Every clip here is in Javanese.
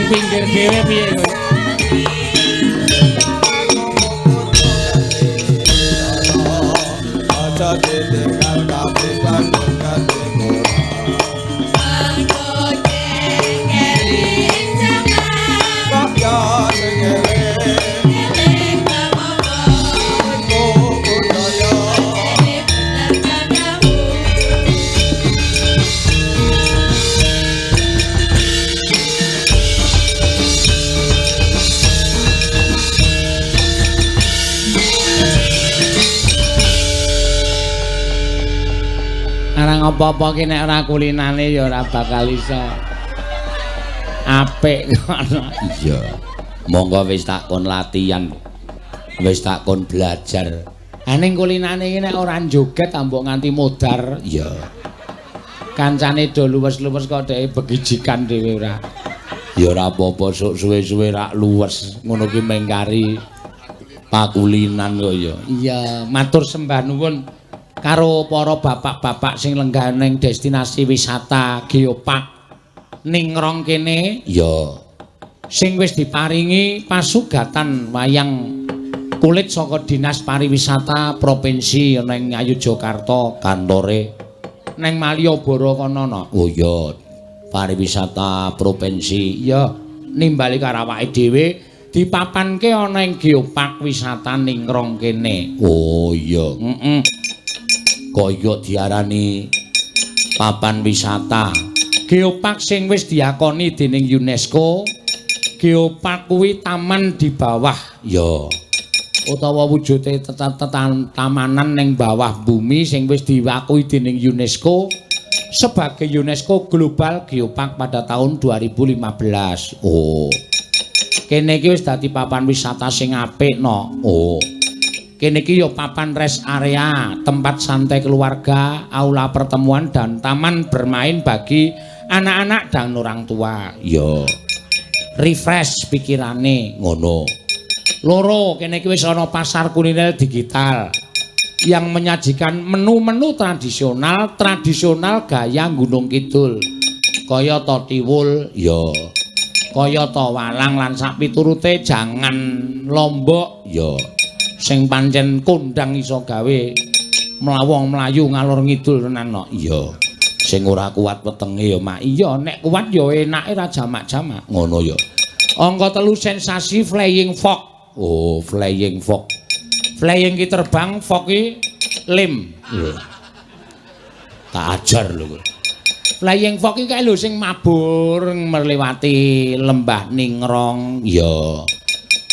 Pinggir dhewe piye kowe? Aja ditinggal kabeh bangun kabeh ora. Kok yo sing eling iku budaya. Arang apa-apa ki nek ora kulinane ya ora bakal iso apik ngono. Iya. Monggo wis tak kon latihan. Wis tak kon belajar. Ha ning kulinane iki nek ora joget ambok nganti modar. Iya. Kancane do luwes-luwes kok dheke begijikan dhewe ora. Ya ora apa-apa sok suwe-suwe rak luwes. Ngono ki mengkari pakulinan kok ya. Iya, matur sembah nuwun karo para bapak-bapak sing lenggah ning destinasi wisata Geopark Ningrong kene. Iya. Sing wis diparingi pasugatan wayang kulit saka Dinas Pariwisata Provinsi ning Ngayogyakarta Kantore ning Malioboro kono no. Oh iya, pariwisata provinsi. Iya, nimbali karo awake dhewe dipapanke ana ing Geopark Wisata Ningrong kene. Oh iya. Heeh. Kaya diarani papan wisata. Geopark sing wis diakoni dening UNESCO. Geopark kuwi taman di bawah. Ya. Utawa wujude tamanan ning bawah bumi sing wis diwakui dening UNESCO sebagai UNESCO Global Geopark pada tahun 2015. Oh. Kene iki wis dadi papan wisata sing apik no. Oh. Kene iki ya papan rest area, tempat santai keluarga, aula pertemuan dan taman bermain bagi anak-anak dan orang tua. Ya. Refresh pikirane. Ngono. Loro, kene iki wis ana pasar kuliner digital yang menyajikan menu-menu tradisional, tradisional gaya Gunung Kidul. Kaya to tiwul, Ya. kaya to walang lan sak piturute jangan lombok, Ya. sing pancen kondang iso gawe mlawong mlayu ngalor ngidul tenan no. Iya. Sing ora kuat wetenge ya mak. Iya, nek kuat ya enake ra jamak-jamak. Ngono ya. Angka 3 sensasi flying fox. Oh, flying fox. Flying ki terbang, fox ki lim. Iya. Tak ajar lho kowe. Flying fox ki kae lho sing mabur melewati lembah Ningrong. Iya.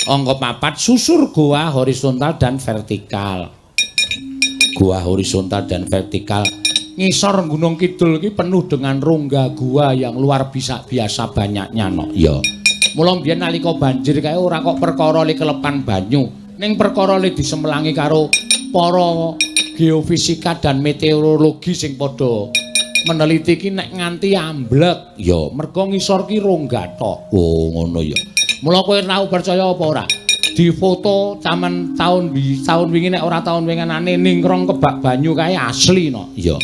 Angka 4 susur goa horizontal dan vertikal. Gua horizontal dan vertikal. Ngisor Gunung Kidul ki penuh dengan rongga gua yang luar biasa banyaknya no. Iya. Mula mbiyen nalika banjir kae ora kok perkara li kelepan banyu, ning perkara li disemelangi karo para geofisika dan meteorologi sing padha meneliti ki nek nganti amblek. Iya. Mergo ngisor ki rongga tok. Oh, ngono ya. Mula kowe tau percaya apa ora? Difoto taman taun wingi nek ora taun winginane Ningrong kebak banyu kae asli no. Iya.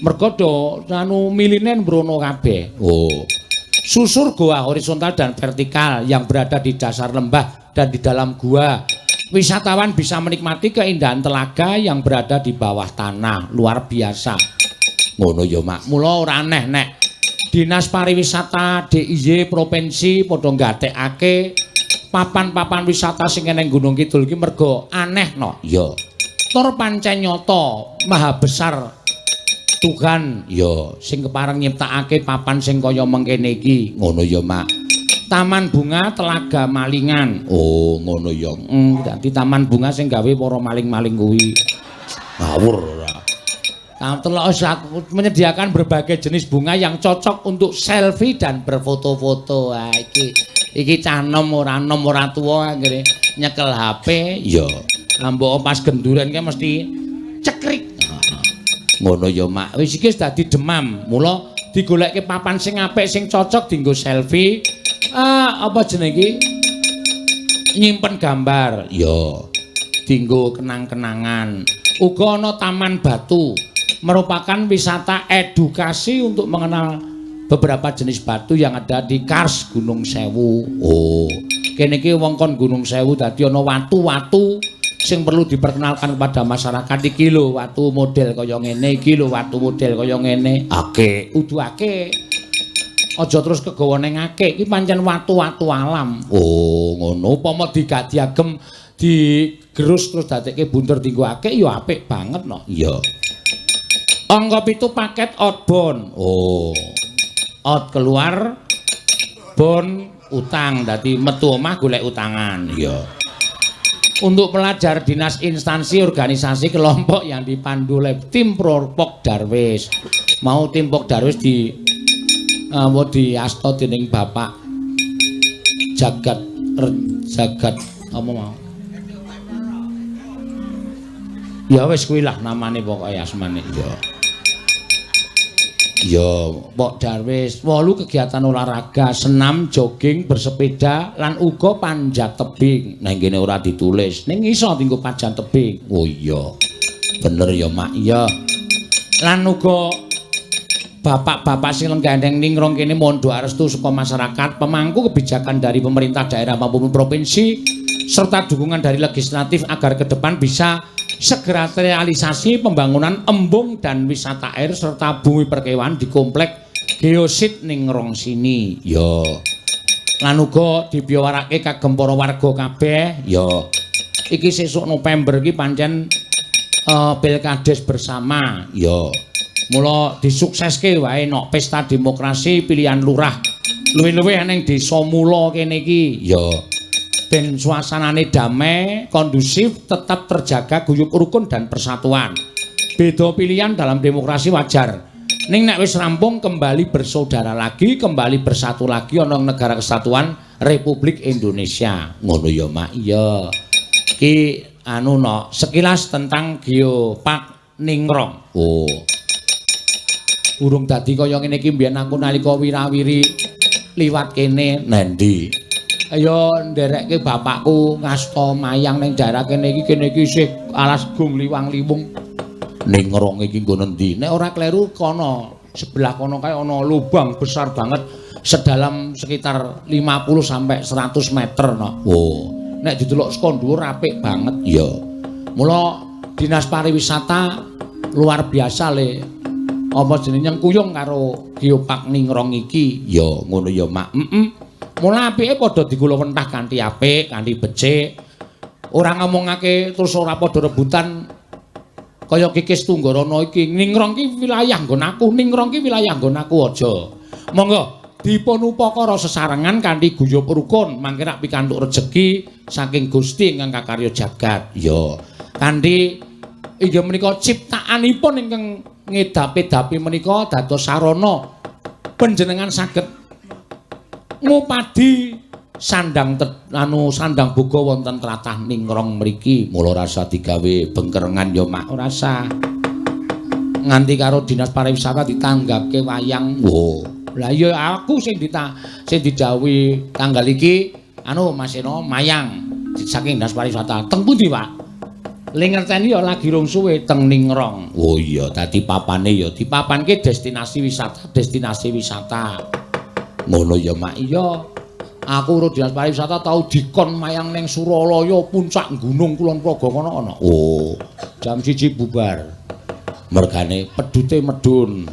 Mergo do anu miline mbrono kabeh. Oh. Susur goa horizontal dan vertikal yang berada di dasar lembah dan di dalam gua. Wisatawan bisa menikmati keindahan telaga yang berada di bawah tanah. Luar biasa. Ngono ya, Mak. Mula ora aneh nek Dinas Pariwisata DIY Provinsi padha nggatekake papan-papan wisata sing ning Gunung Kidul iki mergo aneh no. Iya. Tur pancen nyata maha besar Tuhan Iya. sing kepareng nyiptakake papan sing kaya mengkene iki. Ngono ya, Mak. Taman Bunga Telaga Malingan. Oh, ngono ya. Dadi taman bunga sing gawe para maling-maling kuwi. Ngawur ora. Menyediakan berbagai jenis bunga yang cocok untuk selfie dan berfoto-foto. Ha iki cah nom ora tuwa anggere nyekel HP. Iya. Lah mbok pas genduren kae mesti cekrik. Ngono ya, Mak. Wis iki wis dadi demam. Mula digolekke papan sing apik sing cocok dienggo selfie. Apa jenenge iki? Nyimpen gambar. Iya. Dienggo kenang-kenangan. Uga ana Taman Batu, merupakan wisata edukasi untuk mengenal beberapa jenis batu yang ada di Kars Gunung Sewu. Oh, kene iki wong kon Gunung Sewu dadi ana watu-watu sing perlu diperkenalkan kepada masyarakat. Iki lho watu model kaya ngene, iki lho watu model kaya ngene. Akeh, kudu akeh. Aja terus kegawa ning akeh, iki pancen watu-watu alam. Oh, ngono. Upama digadiagem digerus terus dadekke bunder dienggo akeh ya apik banget no. Iya. Angka 7 paket outbound. Oh. Out keluar, bon utang, dadi metu omah golek utangan. Iya. Untuk pelajar dinas instansi organisasi kelompok yang dipandu oleh tim Pokdarwis. Mau tim Pokdarwis di mau diasta dening Bapak Jagat Jagat apa mau? Ya wis kuwi lah namane pokoke asmane. Ya. Ya, Pokdarwis 8 kegiatan olahraga, senam, jogging, bersepeda lan uga panjat tebing. Nang kene ora ditulis, ning iso dienggo panjat tebing. Oh iya. Bener ya, Mak. Iya. Lan uga bapak-bapak sing lenggandeng Ningrong kene mohon doa restu saka masyarakat, pemangku kebijakan dari pemerintah daerah maupun provinsi serta dukungan dari legislatif agar ke depan bisa segera terrealisasi pembangunan embung dan wisata air serta bumi perkemahan di komplek Geosit Ningrong sini. Ya. Lan uga dibiyawarake kagem para warga kabeh. Ya. Iki sesuk November iki pancen Pilkades bersama. Ya. Mula disukseske wae nok pesta demokrasi pilihan lurah. Luwih-luwih ning desa Mula kene iki. Ya. Ben suasanane damai, kondusif, tetap terjaga guyub rukun dan persatuan. Beda pilihan dalam demokrasi wajar. Ning nek wis rampung kembali bersaudara lagi, kembali bersatu lagi ana negara kesatuan Republik Indonesia. Ngono ya, Mak. Iya. Ki anu no, sekilas tentang Geopark Ningrong. Oh. Urung dadi kaya ngene iki mbiyen aku nalika wirawiri liwat kene nendi. Ayo nderekke bapakku ngasta mayang ning daerah kene iki isih alas gung liwang-liwung. Ningrong iki nggo nendi? Nek ora kleru kono, sebelah kono kae ana lubang besar banget sedalam sekitar 50 sampai 100 meter no. Oh, nek didelok saka dhuwur apik banget. Iya. Mula Dinas Pariwisata luar biasa le. Apa jenenge nyengkuyung karo Geopark Ningrong iki? Ya ngono ya, Mak. Heeh. Mula apike padha digulawentah kanthi apik, kanthi becik. Ora ngomongake terus ora padha rebutan kaya Kikis Tunggarana iki. Ningrong ki wilayah nggon aku, Ningrong ki wilayah nggon aku aja. Monggo dipun upakara sesarengan kanthi guyub rukun, mangke rak pikantuk rejeki saking Gusti ingkang kakarya jagat. Ya, kanthi inggih menika ciptaanipun ingkang ngedapi-dapi menika dados sarana panjenengan saged ngupadi sandang anu sandang boga wonten tlatah Ningrong mriki. Mula rasa digawe bengkerengan ya, Mak. Ora usah. Nganti karo Dinas Pariwisata ditanggapke wayang. Wo. Lah iya aku sing sing didhawuhi tanggal iki anu Mas Seno mayang saking Dinas Pariwisata. Teng pundi, Pak? Le ngerteni ya lagi rong suwe teng Ningrong. Oh iya, dadi papane ya dipapanke destinasi wisata, destinasi wisata. Ngono ya, Mak. Iya. Aku karo Dinas Pariwisata tau dikon mayang ning Suralaya puncak Gunung Kulon Progo kono ana. Oh, jam 1 bubar. Mergane pedute medun.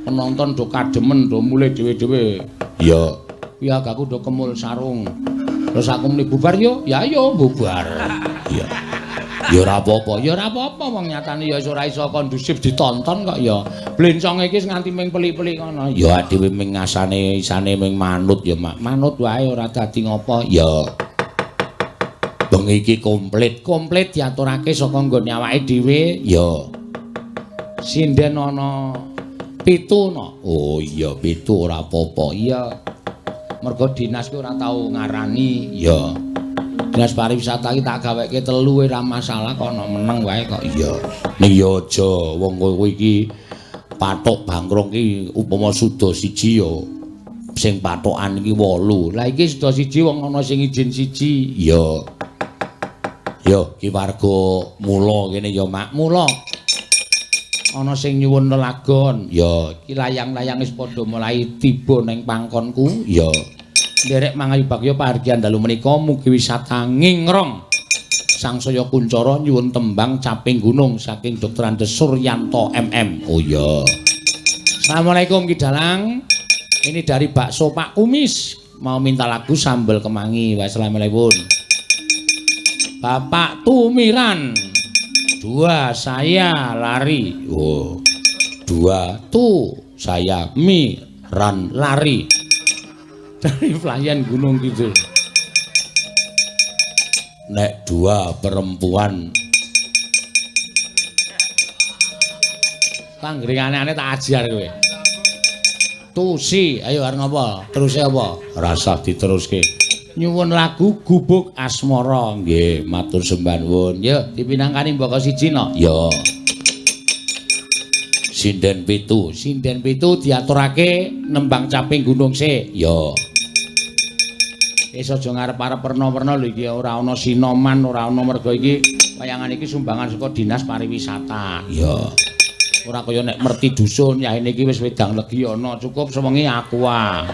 Penonton do kademen do mulih dhewe-dhewe. Iya. Kuwi agaku do kemul sarung. Terus aku muni bubar yo, ya ayo bubar. Iya. Ya ora apa-apa, ya ora apa-apa wong nyatane ya ora iso kondusif ditonton kok ya. Blencong iki nganti ming pelik-pelik ngono. Ya dhewe ming ngasane isane ming manut ya, Mak. Manut wae ora dadi ngopo. Ya. Bengi iki komplit, komplit diaturake saka nggone awake dhewe. Ya. Sinden ana 7 no. Oh iya 7 ora apa-apa. Iya. Mergo dinas ki ora tau ngarani. Ya. Dinas Pariwisata iki tak gaweke 3 ora masalah kono meneng wae kok. Iya. Ning ya aja wong kowe iki pathok bangkrong ki upama suda siji ya sing pathokan iki 8. Lah iki suda siji wong ana sing izin siji. Iya. Yo ki warga Mula kene ya, Mak. Mula. Ana sing nyuwun lelagon. Ya, iki layang-layang wis padha mulai tiba ning pangkonku. Ya. Nderek mangayubagya pahargyan dalu menika mugi wisata ngingrong. Sangsaya kuncara nyuwun tembang Caping Gunung saking Dr. Andes Suryanto MM. Oh iya. Assalamualaikum Ki Dalang. Ini dari Bakso Pak Kumis mau minta lagu Sambel Kemangi. Wassalamualaikum. Bapak Tumiran. Dua saya lari. Oh. Dua tu saya mi ran lari. Dari pelayan Gunung Kidul. Nek dua perempuan panggringane tak ajar kowe. Tusi, ayo arep ngapa? Teruse apa? Rasah diteruske. Nyuwun lagu Gubuk Asmara. Nggih, matur sembah nuwun. Yo, dipinangkani mbaka siji no. Yo. Sinden pitu, sinden pitu diaturake nembang Caping Gunung sik. Yo. Wis aja ngarep-arep perna-perna lho iki ora ana sinoman, ora ana merga iki wayangan iki sumbangan saka Dinas Pariwisata. Iya. Ora kaya nek merti dusun yahene iki wis wedang legi ana, cukup sewengi aqua.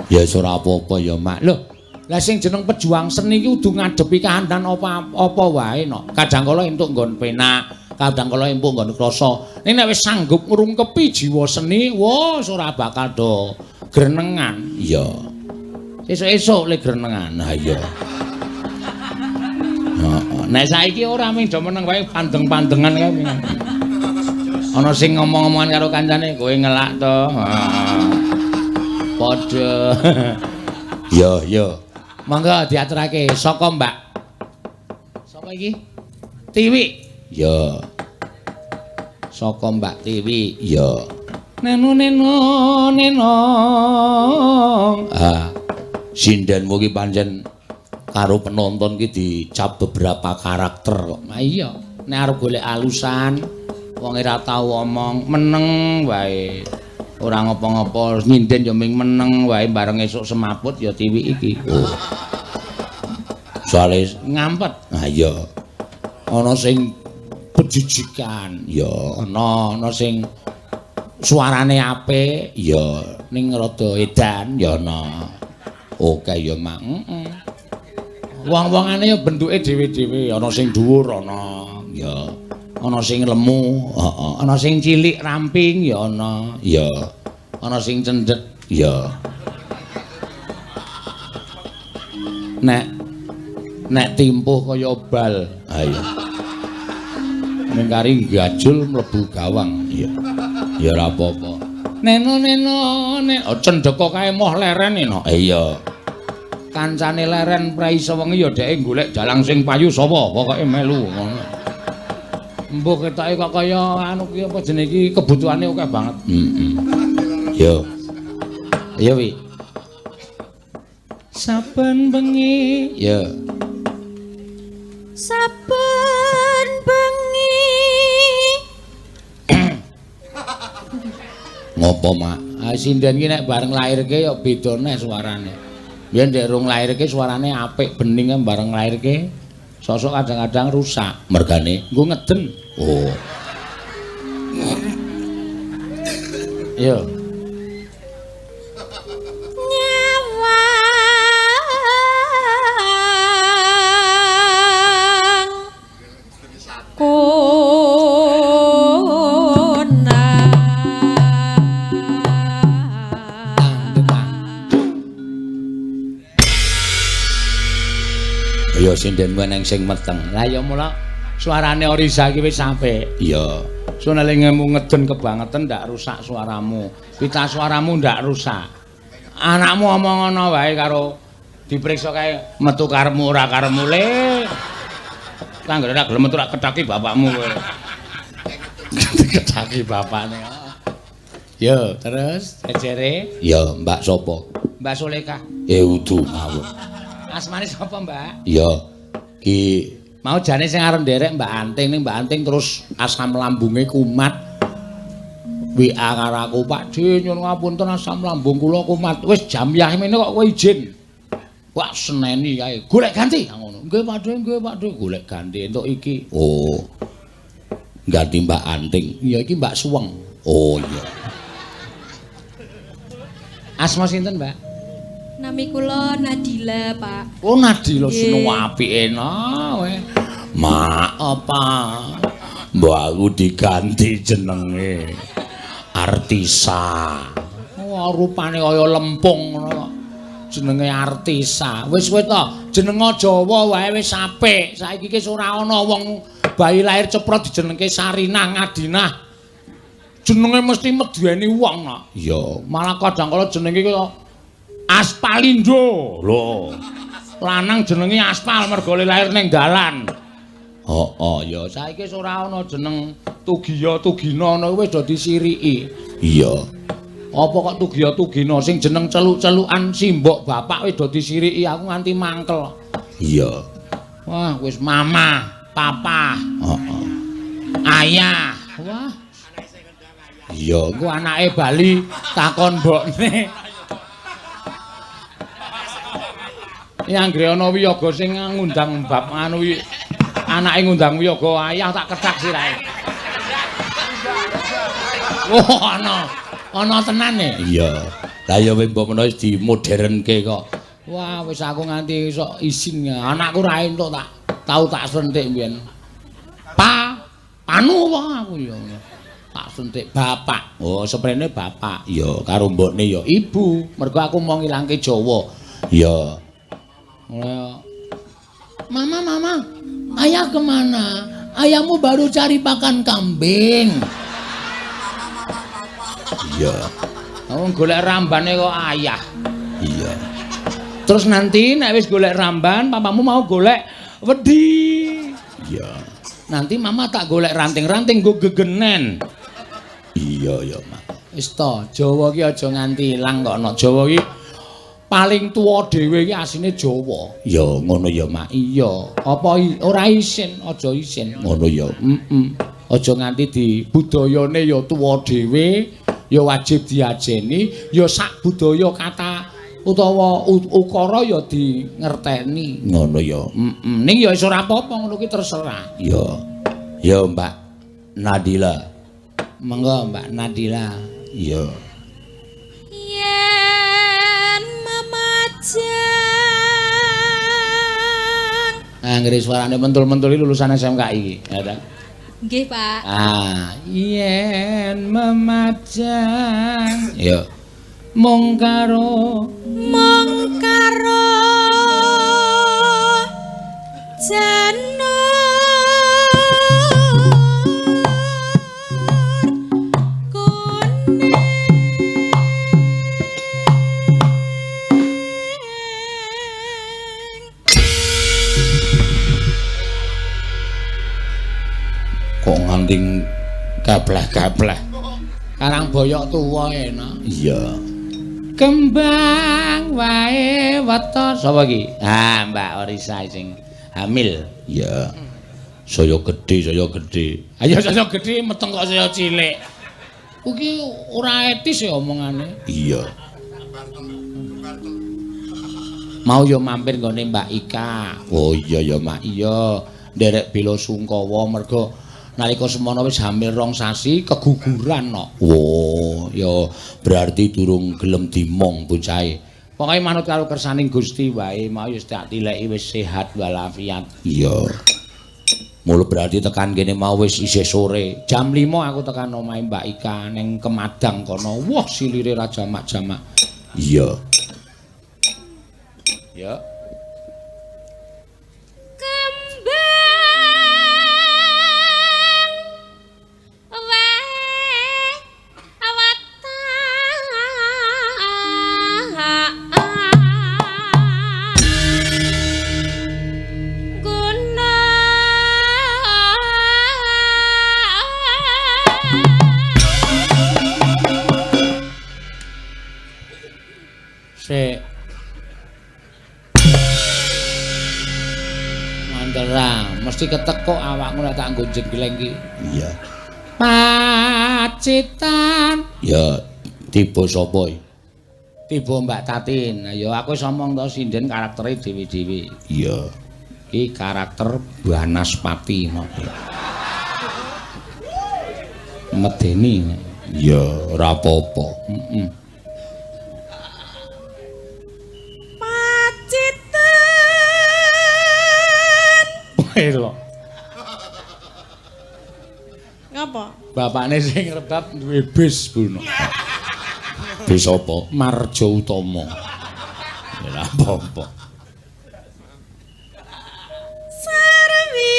Ya wis ora apa-apa ya, Mak. Lho, lah sing jeneng pejuang seni iki kudu ngadepi kahanan apa-apa wae no. Kadang kala entuk nggon penak, kadang kala empuk nggon krasa. Ning nek wis sanggup ngrungkepi jiwa seni, wah ora bakal do grenengan. Iya. Esuk-esuk le grenengan. Ha iya. Heeh. Nek saiki ora mung do meneng wae pandeng-pandengan kae. Ana sing ngomong-ngomongan karo kancane, kowe ngelak to. Padha. Yo yo. Monggo diaturake saka Mbak. Sapa iki? Tiwi. Ya. Saka Mbak Tiwi. Ya. Neno neno neno. Ah. Sindenmu ki pancen karo penonton ki dicap beberapa karakter kok. Nah iya, nek arep golek alusan wong ora tau omong, meneng wae. Ora ngopo-ngopo, nyinden ya ming meneng wae bareng esuk semaput ya Tiwi iki. Oh. Soale ngampet. Ah iya. Ana sing bejijikan, ya ana sing suarane apik, ya ning rada edan, ya ana. Oke ya, Mak. Heeh. Wong-wongane ya bentuke dhewe-dhewe, ana sing dhuwur ana, ya ana sing lemu, heeh, ana sing cilik ramping ya ana, ya ana sing cendhek, ya. Nek nek timpuh kaya bal, ha iya. Ning kari gajul mlebu gawang, iya. Ya ora apa-apa. Neno neno nek oh, cendheka kae moh leren no. Iya. Kancane leren prei sewengi ya dheke golek jalang sing payu sapa, pokoke melu ngono. Mbuh ketoke kok kaya anu ki apa jenenge iki kebutuhane akeh banget. Heeh. Yo. Ayo wi. Saben bengi. Ya. Saben bengi. Ngopo, Mak? Ah sinden ki nek bareng lairke ya beda neh suarane. Biyen ndek rung lairke suarane apik bening bareng lairke sosok kadang-kadang rusak. Mergane nggo ngeden. Oh. Yo. Nyawang konang. Ya sinden meneng sing meteng. Lah ya mula suarane Oriza iki wis apik. Iya. Sunale ngemu ngeden kebangetan ndak rusak suaramu. Pita suaramu ndak rusak. Anakmu omong ngono wae karo diperiksa kae metu karepmu ora karepmu le. Tanggane ora gelem metu ora ketaki bapakmu kowe. Ketaki bapakne. Yo, terus jejere? Ya, Mbak sapa? Mbak Solekah. Udu mawon. Asmane sapa, Mbak? Ya, ki mau jane sing arep nderek Mbak Anting ning Mbak Anting terus asam lambunge kumat. WA karo aku, Pak D, nyuwun ngapunten asam lambung kula kumat. Wis jam yah mene kok kowe izin. Wah seneni kae. Golek ganti ngono. Nggih Pak De, nggih Pak De, golek ganti entuk iki. Oh. Ganti Mbak Anting. Iya iki Mbak Suweng. Oh iya. Asma sinten, Mbak? Nami kula Nadila, Pak. Oh Nadila seneng apike no kowe. Mak apa? Mbok aku diganti jenenge Artisa. Wah rupane kaya lempung ngono kok. Jenenge Artisa. Wis wis to, jeneng Jawa wae wis apik. Saiki ki wis ora ana wong bayi lahir ceprot dijenengke Sarinah Ngadinah. Jenenge mesti medeni wong kok. Iya, malah kadang kala jenenge kaya Aspalindo. Lho. Lanang jenenge Aspal mergo lahir ning dalan. Heeh, ya saiki wis ora ana jeneng Tugiya Tugina ana wis do disiriki. Iya. Apa kok Tugiya Tugina sing jeneng celuk-celukan simbok bapak wis do disiriki aku nganti mangkel. Iya. Wah, wis mama, papa, heeh. Ayah. Wah. Iya, engko anake bali takon mbokne. Ya anggere ana wiyaga sing ngundang bab anu iki. Anake ngundang wiyaga ayah tak kethak sirahe. Oh, ana. Ana tenan e. Iya. Lah ya wis mbok menawa wis dimodernke kok. Wah, wis aku nganti sok isin. Anakku ra entuk tak tau tak sentik mbiyen. Pa, panu wae aku ya. Tak sentik bapak. Oh, seprene bapak. Iya, karo mbokne ya ibu. Mergo aku mau ngilangke Jawa. Iya. Mama, mama, ayah kemana? Ayahmu baru cari pakan kambing. Iya. Wong golek rambane kok ayah. Iya. Terus nanti nek wis golek ramban, papamu mau golek wedi. Iya. Nanti mama tak golek ranting-ranting nggo gegenen. Iya ya, Mak. Wis to, Jawa ki aja nganti ilang kok ana Jawa ki paling tuwa dhewe iki asline Jawa. Ya ngono ya, Mak. Iya. Apa ora isin, aja isin. Ngono ya. Heeh. Aja nganti di budayane ya tuwa dhewe, ya wajib diajeni, ya sak budaya kata utawa ukara ya di ngerteni. Ngono ya. Heeh. Ning ya wis ora apa-apa ngono ki terserah. Ya. Ya Mbak Nadila. Monggo Mbak Nadila. Iya. Yen memajang. Anggere suarane mentul-mentul iki lulusan SMKI iki, ya ta? Nggih, Pak. Ah, yen memajang. Ya. Mung karo janur kuning. Kok nganti kebleh-kebleh. Karang boyok tuwa enak. Iya. Kembang wae weton. Sapa iki? Ah, Mbak Orisa sing hamil. Iya. Saya gedhe, saya gedhe. Ayo saya gedhe meteng kok saya cilik. Kuwi ora etis ya omongane. Iya. Mau yo mampir nggone Mbak Ika. Oh iya ya, Mak. Iya, nderek bela sungkawa mergo nalika semono wis hamil 2 sasi keguguran kok. Oh, ya berarti durung gelem dimong bocahe. Pokoke manut karo kersaning Gusti wae, mau wis tak tileki wis sehat walafiat. Iya. Mula berarti tekan kene mau wis isih sore. Jam 5 aku tekan omahe Mbak Ika ning Kemadang kono. Wah, silire ra jamak-jamak. Iya. Ya. Mesti ketekuk awakmu nek tak nggo jenggleng iki. Iya. Pacitan. Ya, tiba sapa iki? Tiba Mbak Tatin. Ya aku wis omong to sinden karaktere dhewe-dhewe. Iya. Iki karakter Banaspati ngono. Medeni. Ya ora apa-apa. Heeh. Pacitan. Lho. Ngapa? Bapakne sing rebab duwe bis, Bu. Bis apa? Marjo Utama. Ya ora apa-apa. Sarwi.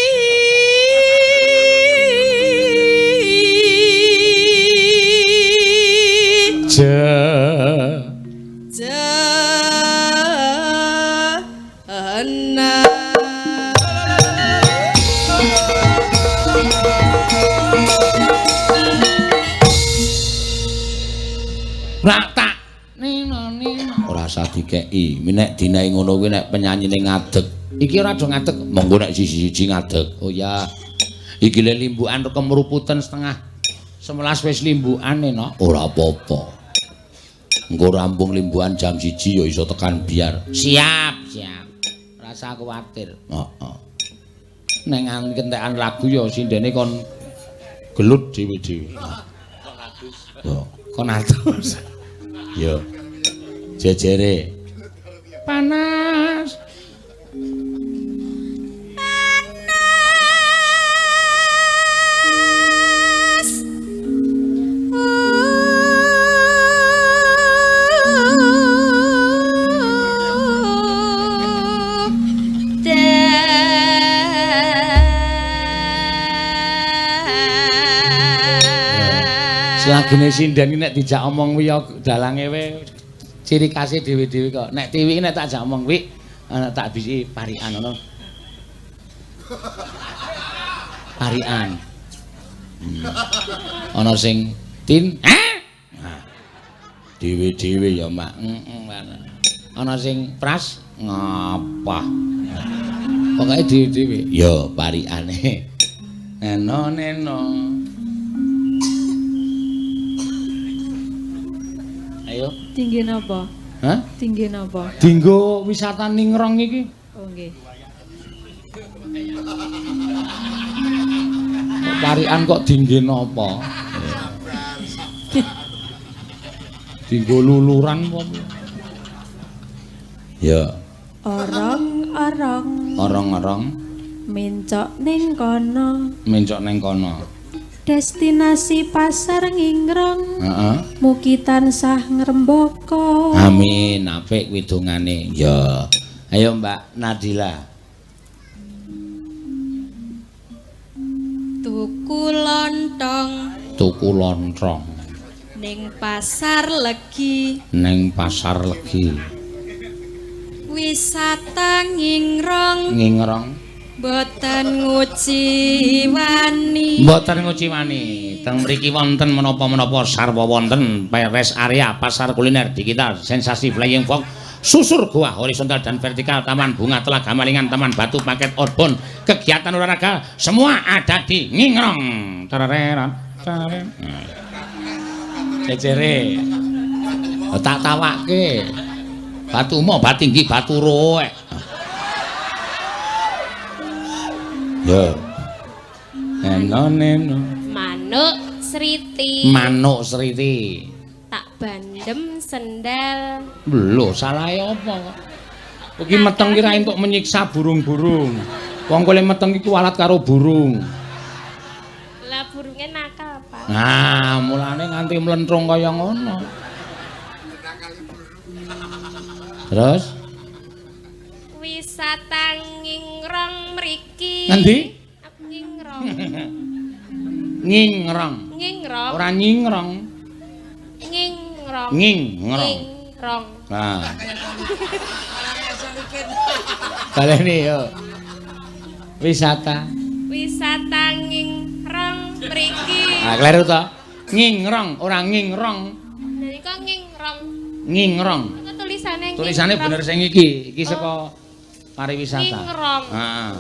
Je. Jana. Rak tak nino nino. Ora usah dikeki. Nek dinae ngono kuwi nek penyanyine ngadeg. Iki ora do ngadeg. Monggo nek siji-siji ngadeg. Oh ya. Iki le limbukan kemruputen 10:30 wis limbukan enak. Ora apa-apa. Engko rampung limbukan jam 1 ya iso tekan biar. Siap, siap. Rasa kuwatir. Heeh. Nek kentekan lagu ya sindene kon gelut dhewe-dhewe. Yo, Kon atus. yo. Jejere. Panas. Panas. Selagine sinden iki nek dijak omong kuwi ya dalange we ciri khase dhewe-dhewe kok. Nek tiwi nek tak jak omong kuwi ana tak bisi parikan ngono. Parikan. Ana sing tin, hah? Nah. Dhewe-dhewe ya, Mak. Heeh. Ana sing pras ngapa. Pokoke dhewe-dhewe. Ya parikane. Neno neno. Ayo. Tinggi napa? Hah? Tinggi napa? Dinggo wisata Ningrong iki. Oh nggih. Kok parikan kok dingge napa? Dinggo luluran apa piye? Ya, Orong-orong Orong-orong mencok ning kono. mencok ning kono. Destinasi pasar Ngingrong. Heeh. Mugi tansah ngrembaka. Amin, apik kuwi dongane. Ya. Ayo Mbak Nadila. Tuku lontong Tuku lontong ning pasar Legi. ning pasar Legi. Wisata Ngingrong Ngingrong boten nguciwani. Mboten nguciwani. Teng mriki wonten menapa-menapa sarwa wonten rest area pasar kuliner digital sensasi flying fox susur goa horizontal dan vertikal taman bunga telaga malingan taman batu paket outbound kegiatan olahraga semua ada di Ngingrong. Terererat teren. Cecere. Tak tawake. Batu mo batinggi batu roek. Ya. Neno neno. Manuk Sriti. Manuk Sriti. Tak bandem sendal. Lho, salahe apa kok? Iki meteng ki ra entuk menyiksa burung-burung. Wong kole meteng iki kualat karo burung. Lah burunge nakal, Pak. Nah, mulane nganti mlentrung kaya ngono. Terus Wisata Ngingrong mriki. Ngendi? Aku Ngingrong. Ngingrong. Ngingrong. Ora nyingrong. Ngingrong. Ngingrong. Ngingrong. Nah. Baleni yo. Wisata. Wisata Ngingrong mriki. Ah, kleru to. Ngingrong, ora ngingrong. Lha kok ngingrong. Ngingrong. Kok tulisane ngingrong? Tulisane bener sing iki, iki saka pariwisata. Ngingrong. Heeh.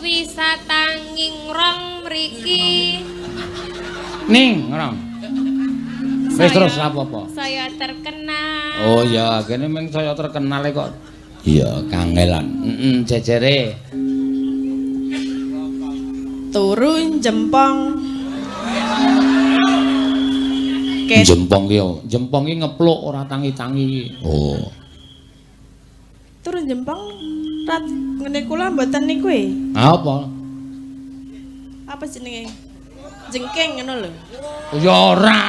Wisata Ngingrong mriki. Ningrong. Wis terus apa-apa? Saya terkenal. Oh iya, kene mung saya terkenal kok. Iya, kangelan. Heeh, jejere. Turun jempong. Jempong ki, jempong ki ngepluk ora tangi-tangi. Oh. Turun jempong rat ngene kula mboten niku e. Apa? Apa jenenge? Jengking ngono lho. Ya ora.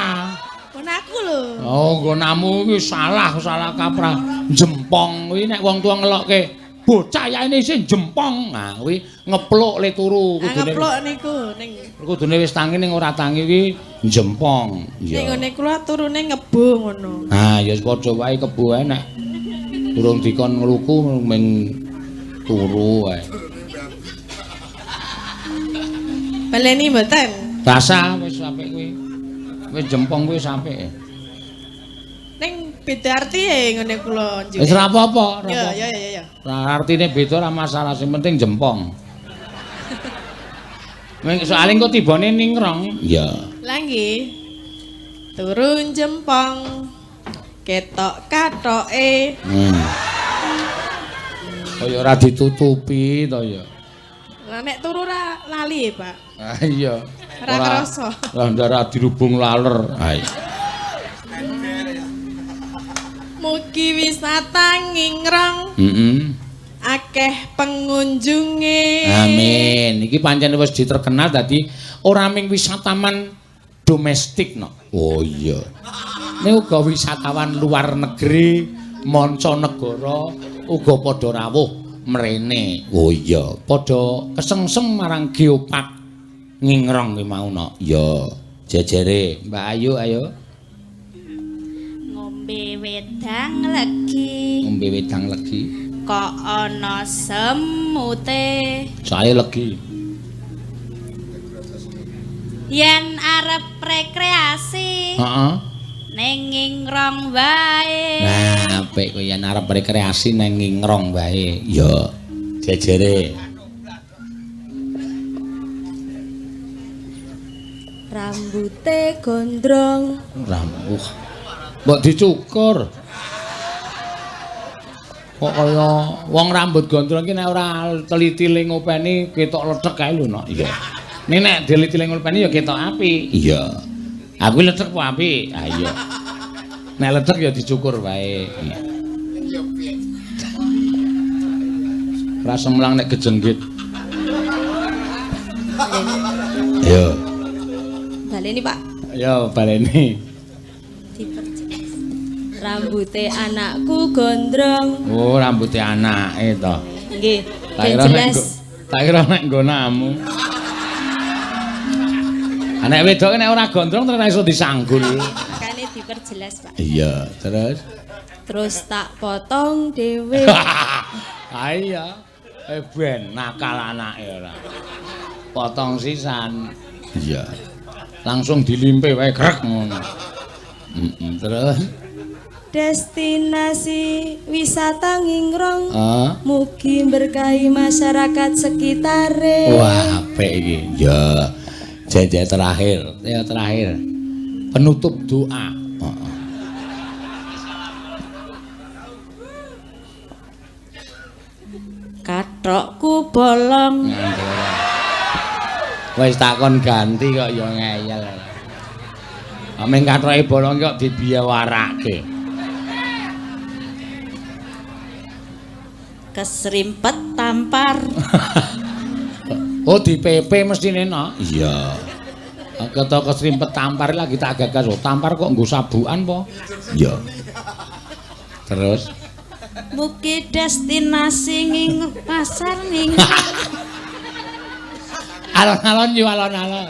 Nggon aku lho. Oh, nggonamu kuwi salah, salah kaprah. Jempong kuwi nek wong tuwa ngelokke bocah yaene isih jempong. Nah, kuwi ngepluk le turu kudune. Ngepluk niku ning kudune wis tangi ning ora tangi kuwi jempong. Iya. Ning ngene kula turune ngebo ngono. Ah, ya padha wae kebo wae nek durung dikon ngluku ming turu wae. Baleni mboten? Rasa wis apik kuwi. Wis jempong kuwi wis apik. Ning beda arti ngene kula njuk. Wis ora apa-apa, ora apa. Ya ya ya. Ora artine beda ora masalah, sing penting jempong. Ming soalé engko tibane ningrong. Iya. Lah nggih. Turun jempong. Ketok katoke. Kaya ora ditutupi to ya. Lah nek turu ora lali, Pak. Ah iya. Ora krasa. Lah ora dirubung laler. Ha iya. Mugi wisata ngingrong. Heeh. Akeh pengunjunge. Amin. Iki pancen wis diterkenal dadi ora mung wisataman domestik no. Oh iya. Ning uga wisatawan luar negeri, mancanegara uga padha rawuh mrene. Oh iya, padha kesengsem marang Geopark Ngingrong kuwi mau no. Iya, jejere Mbak Ayu ayo. Ngombe wedang legi. Ngombe wedang legi. Kok ana semute. Soale legi. Yen arep rekreasi. Heeh. Ning Ngingrong wae. Nah, apik kuwi yen arep rekreasi ning Ngingrong wae. Ya, jejere. Rambute gondrong. Rambut. Mbok dicukur. Kok kaya wong rambut gondrong ki nek ora teliti le ngopeni ketok lethek kae lho, Nok. Iya. Ning nek diliti le ngopeni ya ketok apik. Iya. Aku lethek apa apik? Ah iya. Nek lethek ya dicukur wae. Iya. Ora semlang nek kejenggit. Yo. Baleni, Pak. Yo, baleni. Diperjelas. Rambute anakku gondrong. Oh, rambute anake to. Nggih. Tak kira nek nggonamu. Anak wedok nek ora gondrong terus ora iso disanggul. Makane diperjelas, Pak. Iya, terus terus tak potong dhewe. Ha iya. Ben nakal anake ora. Potong sisan. Iya. Langsung dilimpe wae grek ngono. Heeh, terus destinasi wisata Ngingrong. Mugi berkahi masyarakat sekitare. Wah, apik iki. Ya. Jeje terakhir, ya terakhir. Penutup doa. Heeh. Kathokku bolong. Wis takon ganti kok ya ngeyel. Ameng kathoke bolong kok dibiyawarake. Kesrimpet tampar. Oh, di PP mestine no. Iya. Ketok kesrimpet tampar lagi tak gagas. Oh, tampar kok nggo sabukan po? Iya. Terus mugi destinasi ing pasar ning alon-alon yo alon-alon.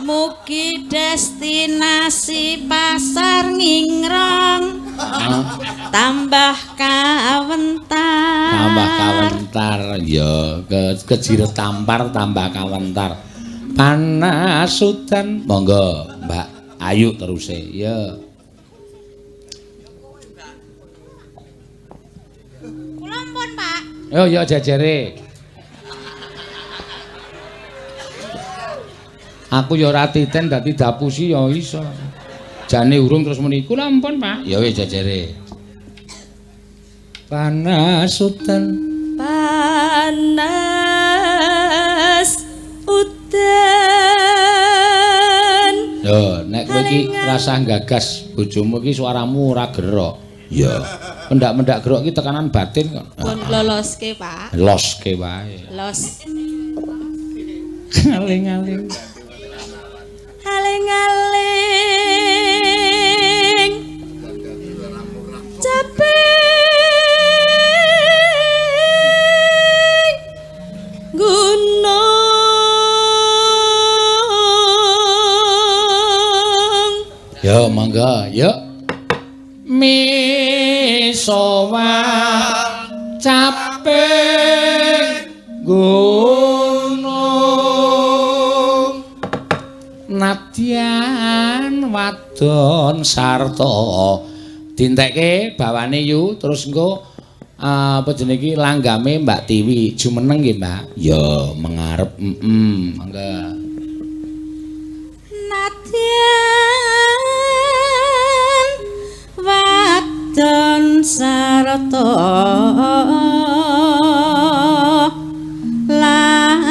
Mugi destinasi pasar Ngingrong tambah kawentar. Tambah kawentar ya, kejiret tampar tambah kawentar. Panas udan. Monggo Mbak Ayu teruse. Ya. Kula pun, Pak. Oh ya jejere. Aku ya ora titen dadi dapusi ya iso. Jane urung terus muni, "Kula ampun, Pak." Ya wis jejere. Panas udan, panas udan. Lho, nek kowe iki rasah gagas bojomu iki suaramu ora gerok. Ya. Mendak-mendak gerok iki tekanan batin kok. Pun loloske, Pak. Loske wae. Los. Aling-aling. Aling-aling. Caping gunung. Ya mangga, yuk. Misowa caping gunung nadyan wadon sarta dintekke bawane yu terus engko apa jenenge iki langgame Mbak Tiwi jumeneng nggih Mbak. Ya mengarep mangga. Nadyan wadon sarta lanang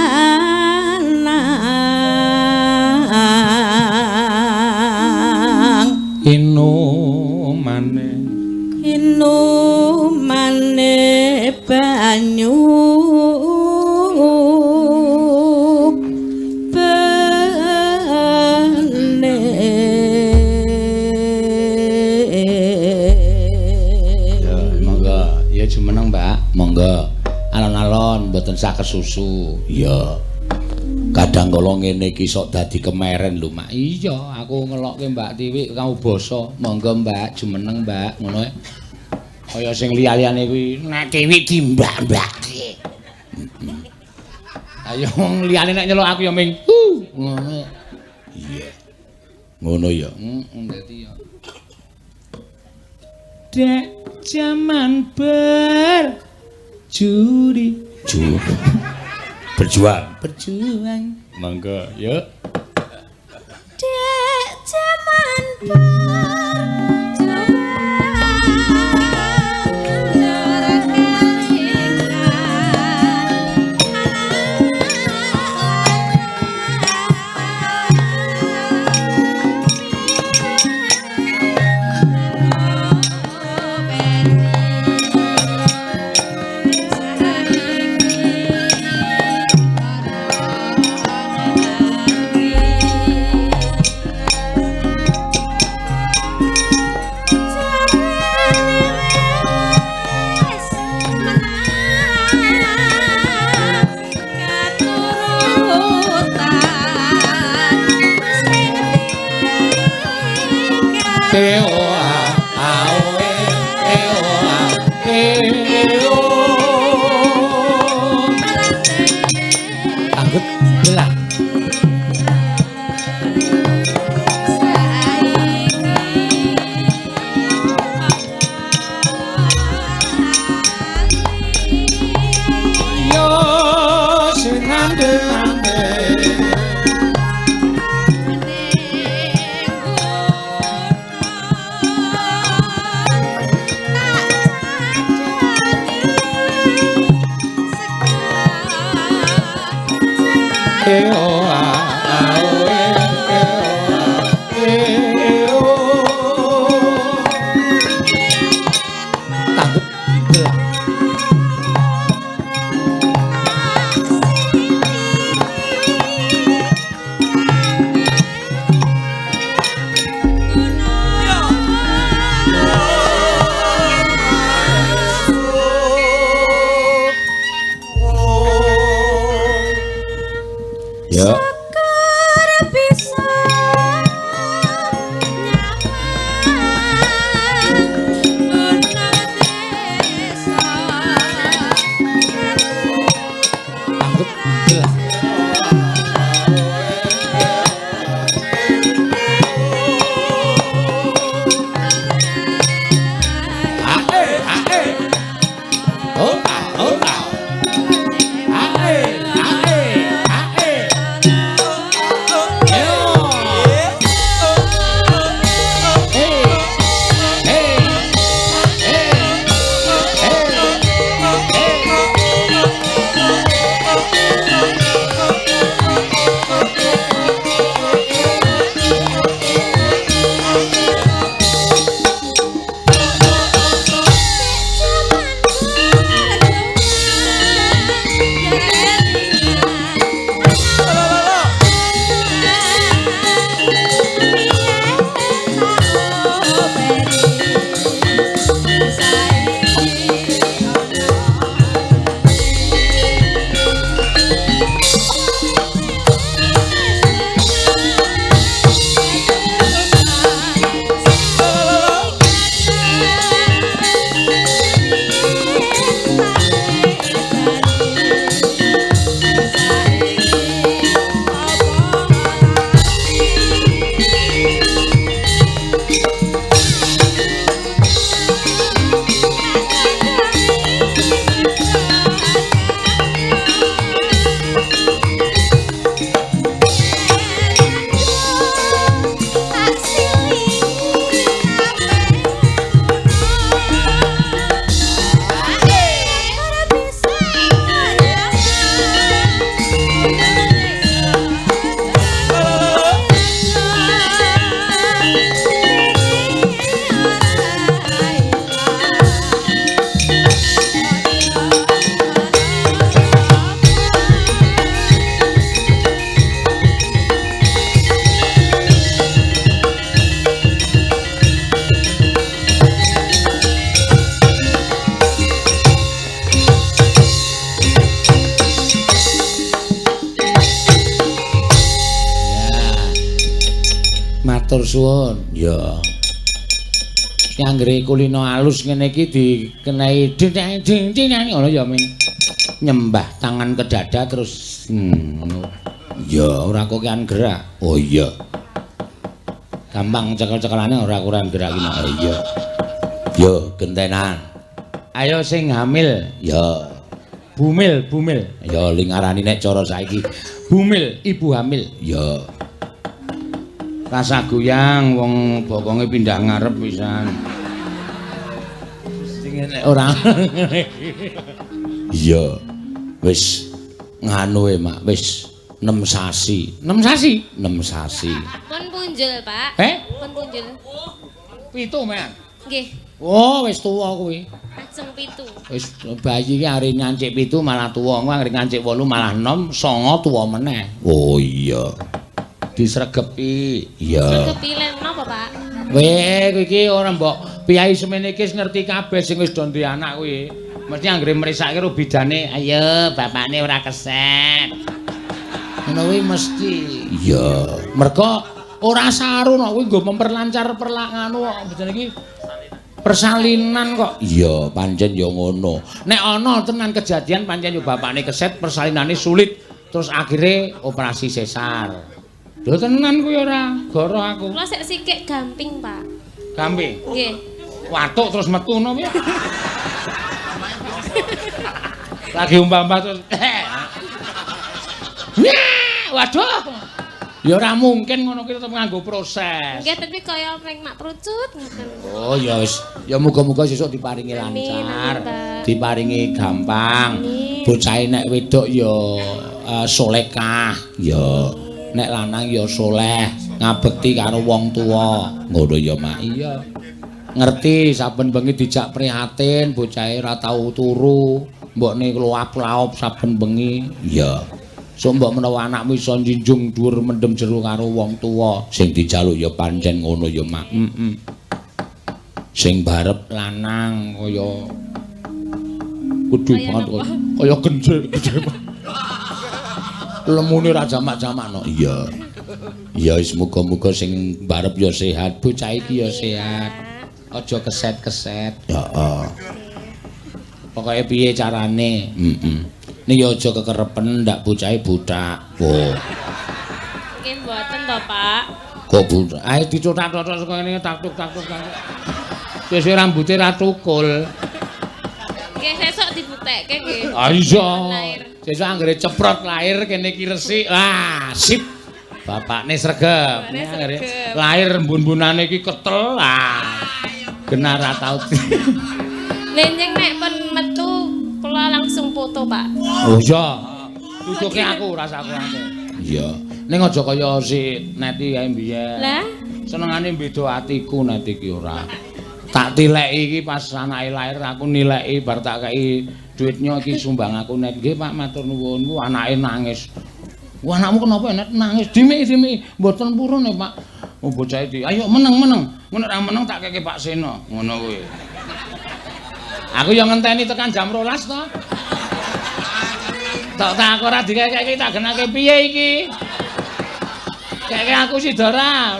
inumane inumane banyu bening. Ya monggo, ya jumeneng Mbak, monggo. Alon-alon mboten sah kesusu. Iya. Kadang kala ngene iki sok dadi kemeren lho, Mak. Iya, aku ngelokke Mbak Tiwi kamu basa. Monggo Mbak, jumeneng Mbak, ngono e. Kaya sing liya-liyane kuwi nek Tiwi dimbak-mbake. Ayo wong liyane nek nyeluk aku ya ming hu ngono. Iya. Ngono ya. Heeh, dadi ya. Dek jaman berjudi. Berjuang. Berjuang. Monggo, yuk. Dek jaman berjuang ora kelingan. E O A A O E E O A E O. Anggut gelah. Yo sing ngandel-andel. E O A A O E E O A E O. Tanggup gelah. Ya. Syukur bisa nyaman gunung desa. Anggut gelah. Ae ae. Oh ah oh ah. Ae ae ae. Matur suwun. Ya. Anggere kulino alus ngene iki dikenai ding ding ding ngono ya ming nyembah tangan ke dada terus ngono. Ya ora kokean gerak. Oh iya. Gampang cekel-cekelane ora kurang gerak iki. Oh iya. Yo gentenan. Ayo sing hamil. Ya. Bumil, bumil. Ya ling arani nek cara saiki. Bumil, ibu hamil. Ya. Rasa goyang wong bokonge pindah ngarep pisan. Sing nek ora. Iya. Wis nganu e, Mak, wis 6 sasi. 6 sasi? 6 sasi. Pun punjul, Pak. Eh? Pun punjul. 7, Men. Nggih. Oh, wis tuwa kuwi. Ajeng 7. Wis bayi iki arep ngancik 7 malah tuwa, engko arep ngancik 8 malah 6, 9 tuwa meneh. Oh iya. Disregepi. Iya. Sregepi len napa, Pak? Weh, kowe iki ora mbok piyai semene iki wis ngerti kabeh sing wis do duwe anak kuwi. Mesti anggere mresake karo bidane, ayo bapakne ora keset. Ngono kuwi mesti. Iya. Mergo ora saru nek kuwi nggo memperlancar nganu kok bidane iki persalinan kok. Iya, pancen ya ngono. Nek ana tenan kejadian pancen yo bapakne keset, persalinane sulit, terus akhire operasi sesar. Lho tenan kuwi ora goro aku. Kula sik sikik gamping, Pak. Gamping? Nggih. Watuk terus metu ngono piye? Lagi umpama terus. Waduh. Ya ora mungkin ngono kuwi tetep nganggo proses. Nggih, tapi kaya meng mak prucut ngoten. Oh ya wis, ya muga-muga sesuk diparingi lancar, diparingi gampang. Bocahe nek wedok ya solekah, ya. Nek lanang ya soleh, ngabekti karo wong tuwa. Ngono ya, Mak. Iya. Ngerti saben bengi dijak prihatin, bocahe ora tau turu, mbokne kluap-laup saben bengi. Iya. Sok mbok menawa anakmu iso njinjung dhuwur mendem jero karo wong tuwa. Sing dijaluk ya pancen ngono ya, Mak. Heeh. Sing barep lanang kaya kudu banget kaya genjil gede. Lemune ora jamak-jamakno. Iya. Ya wis muga-muga sing barep ya sehat, bocah iki ya sehat. Aja keset-keset. Heeh. Pokoke piye carane? Heeh. Ning ya aja kekerepen ndak bocahe buthak. Oh. Nggih mboten to, Pak. Kok buthak? Ayo dicothak-cothok saka ngene taktuk-taktuk. Wis rambuté ra tukul. Nggih sesuk dibutekke nggih. Ah iya. Sesuk anggere ceprot lahir kene iki resik. Wah, sip. Bapakne sregep. Anggere lahir mbun-mbunane iki ketel. Ah. Genah ra tau. Lenjeng nek pun metu kula langsung foto, Pak. Oh iya. Tutuke aku rasa aku aku. Iya. Ning aja kaya si Neti kae mbiyen. Lah, senengane beda atiku Neti iki ora. Tak tileki iki pas anake lahir aku nileki bar tak kei duitnya iki sumbang aku Net. Nggih Pak matur nuwun. Ku anake nangis. Wah anakmu kenapa Net nangis? Dimiki-dimiki mboten purun Pak. Oh bocah iki ayo meneng-meneng. Ngono ora meneng tak keke Pak Seno. Ngono kuwi. Aku ya ngenteni tekan jam 12 to. Tok tak aku ora dikekeki tak genake piye iki? Keke aku sida ora.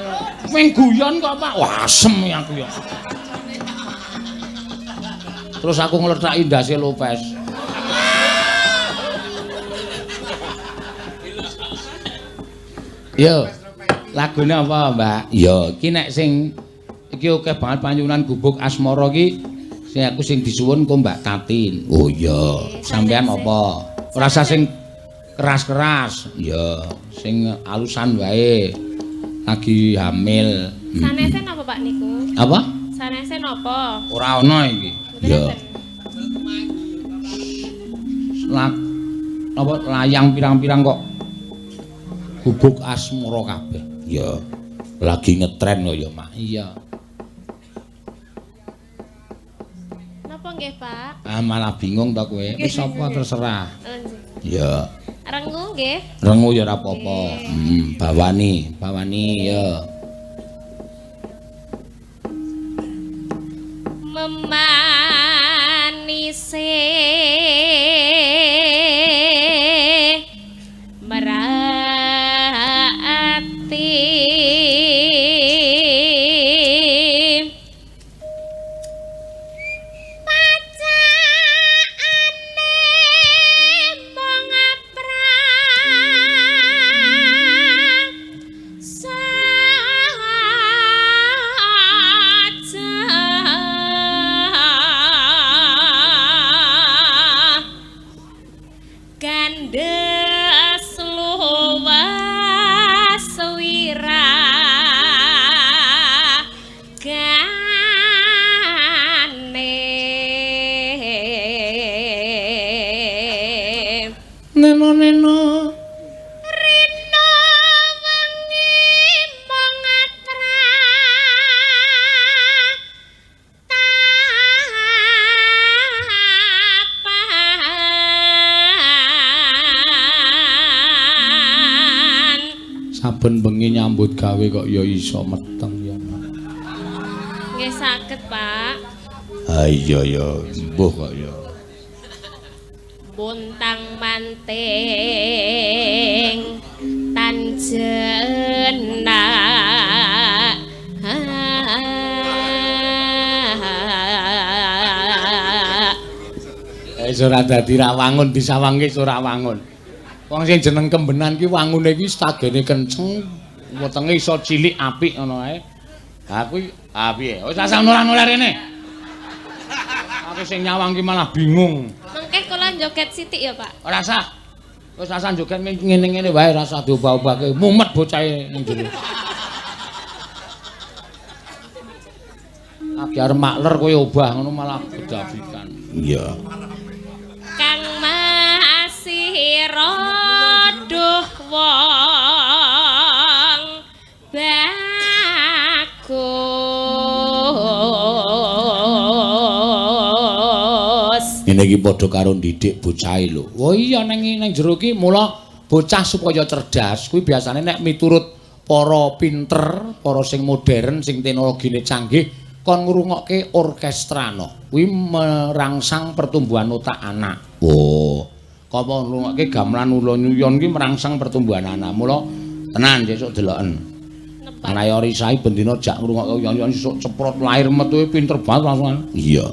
Ming guyon kok Pak. Wah asem aku ya. Terus aku nglerthaki ndase Lopez. Yo. Lagune apa, Mbak? Ya, iki nek sing iki akeh banget panyuwunan gubuk asmara iki sing aku sing disuwun kok Mbak Tatin. Oh iya, sampean apa? Ora usah sing keras-keras. Iya, sing alusan wae. Lagi hamil. Sanese napa Pak niku? Apa? Sanese napa? Ora ana iki. Iya. Apa layang pirang-pirang kok gubuk asmara kabeh. Iya. Lagi ngetren kok ya, Mak. Iya. Napa nggih, Pak? Ah malah bingung to kowe. Wis apa terserah. Iya. Rengu nggih. Rengu ya ora apa-apa. Bawani, bawani ya. Memanise merati. Neno-neno Rina wengi mung atra tapan. Saben bengi nyambut gawe kok ya iso meteng ya. Nggih saged, Pak. Ha iya ya, mbuh kok ya. Buntang manting tan jenak. Wis ora dadi ra wangun disawangke ora wangun. Wong sing jeneng kembenan ki wangune ki stagene kenceng, wetenge iso cilik apik ngono ae. Ha kuwi ha piye? Wis asal nolah-nolah rene. Aku sing nyawang ki malah bingung. Mengke kula joget sithik ya, Pak. Ora sah. Wis asal joget ngene-ngene wae ora usah diobah-obahke. Mumet bocahe ning jero. Agi arep makler kowe obah ngono malah bedabikan. Iya. Kang Masih duh wong bagus. Ngene iki padha karo ndidik bocahe lho. Oh iya nang jero iki mula bocah supaya cerdas kuwi biasane nek miturut para pinter, para sing modern, sing teknologine canggih kon ngrungokke orkestra no. Kuwi merangsang pertumbuhan otak anak. Oh, Apa ngrungokke gamelan ulo-nyuyon ki merangsang pertumbuhan anak. Mula tenan sesuk deloken. Anake Orisai bendina jak ngrungokke uyon-uyon sesuk ceprot lahir metu pinter banget langsung. Iya.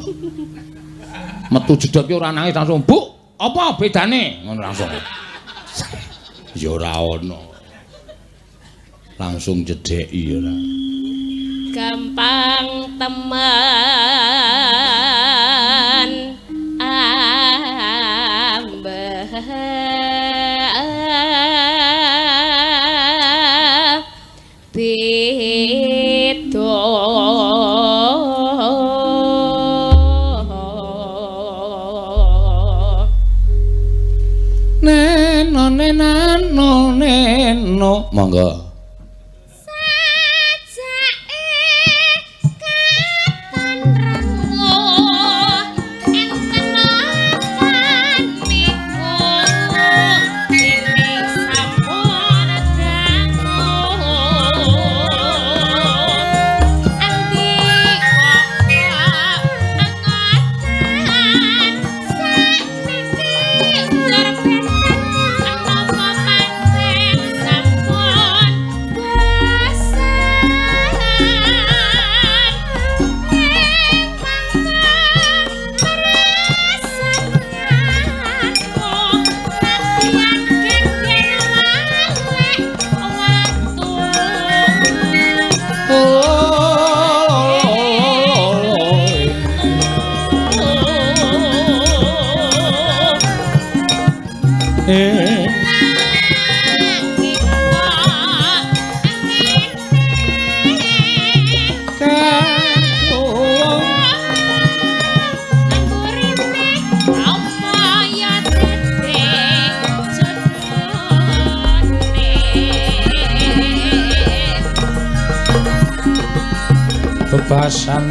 Metu jedhot ki ora nangis langsung, "Bu, apa bedane?" Ngono langsung. Ya ora ono. Langsung jedheki ora. Gampang temen ambeh beda. Neno neno neno. Monggo. Bebasan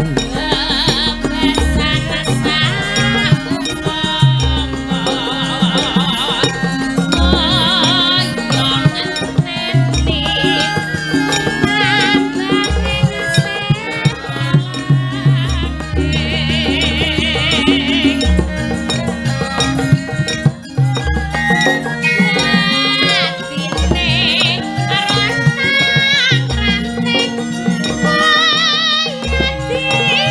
Atine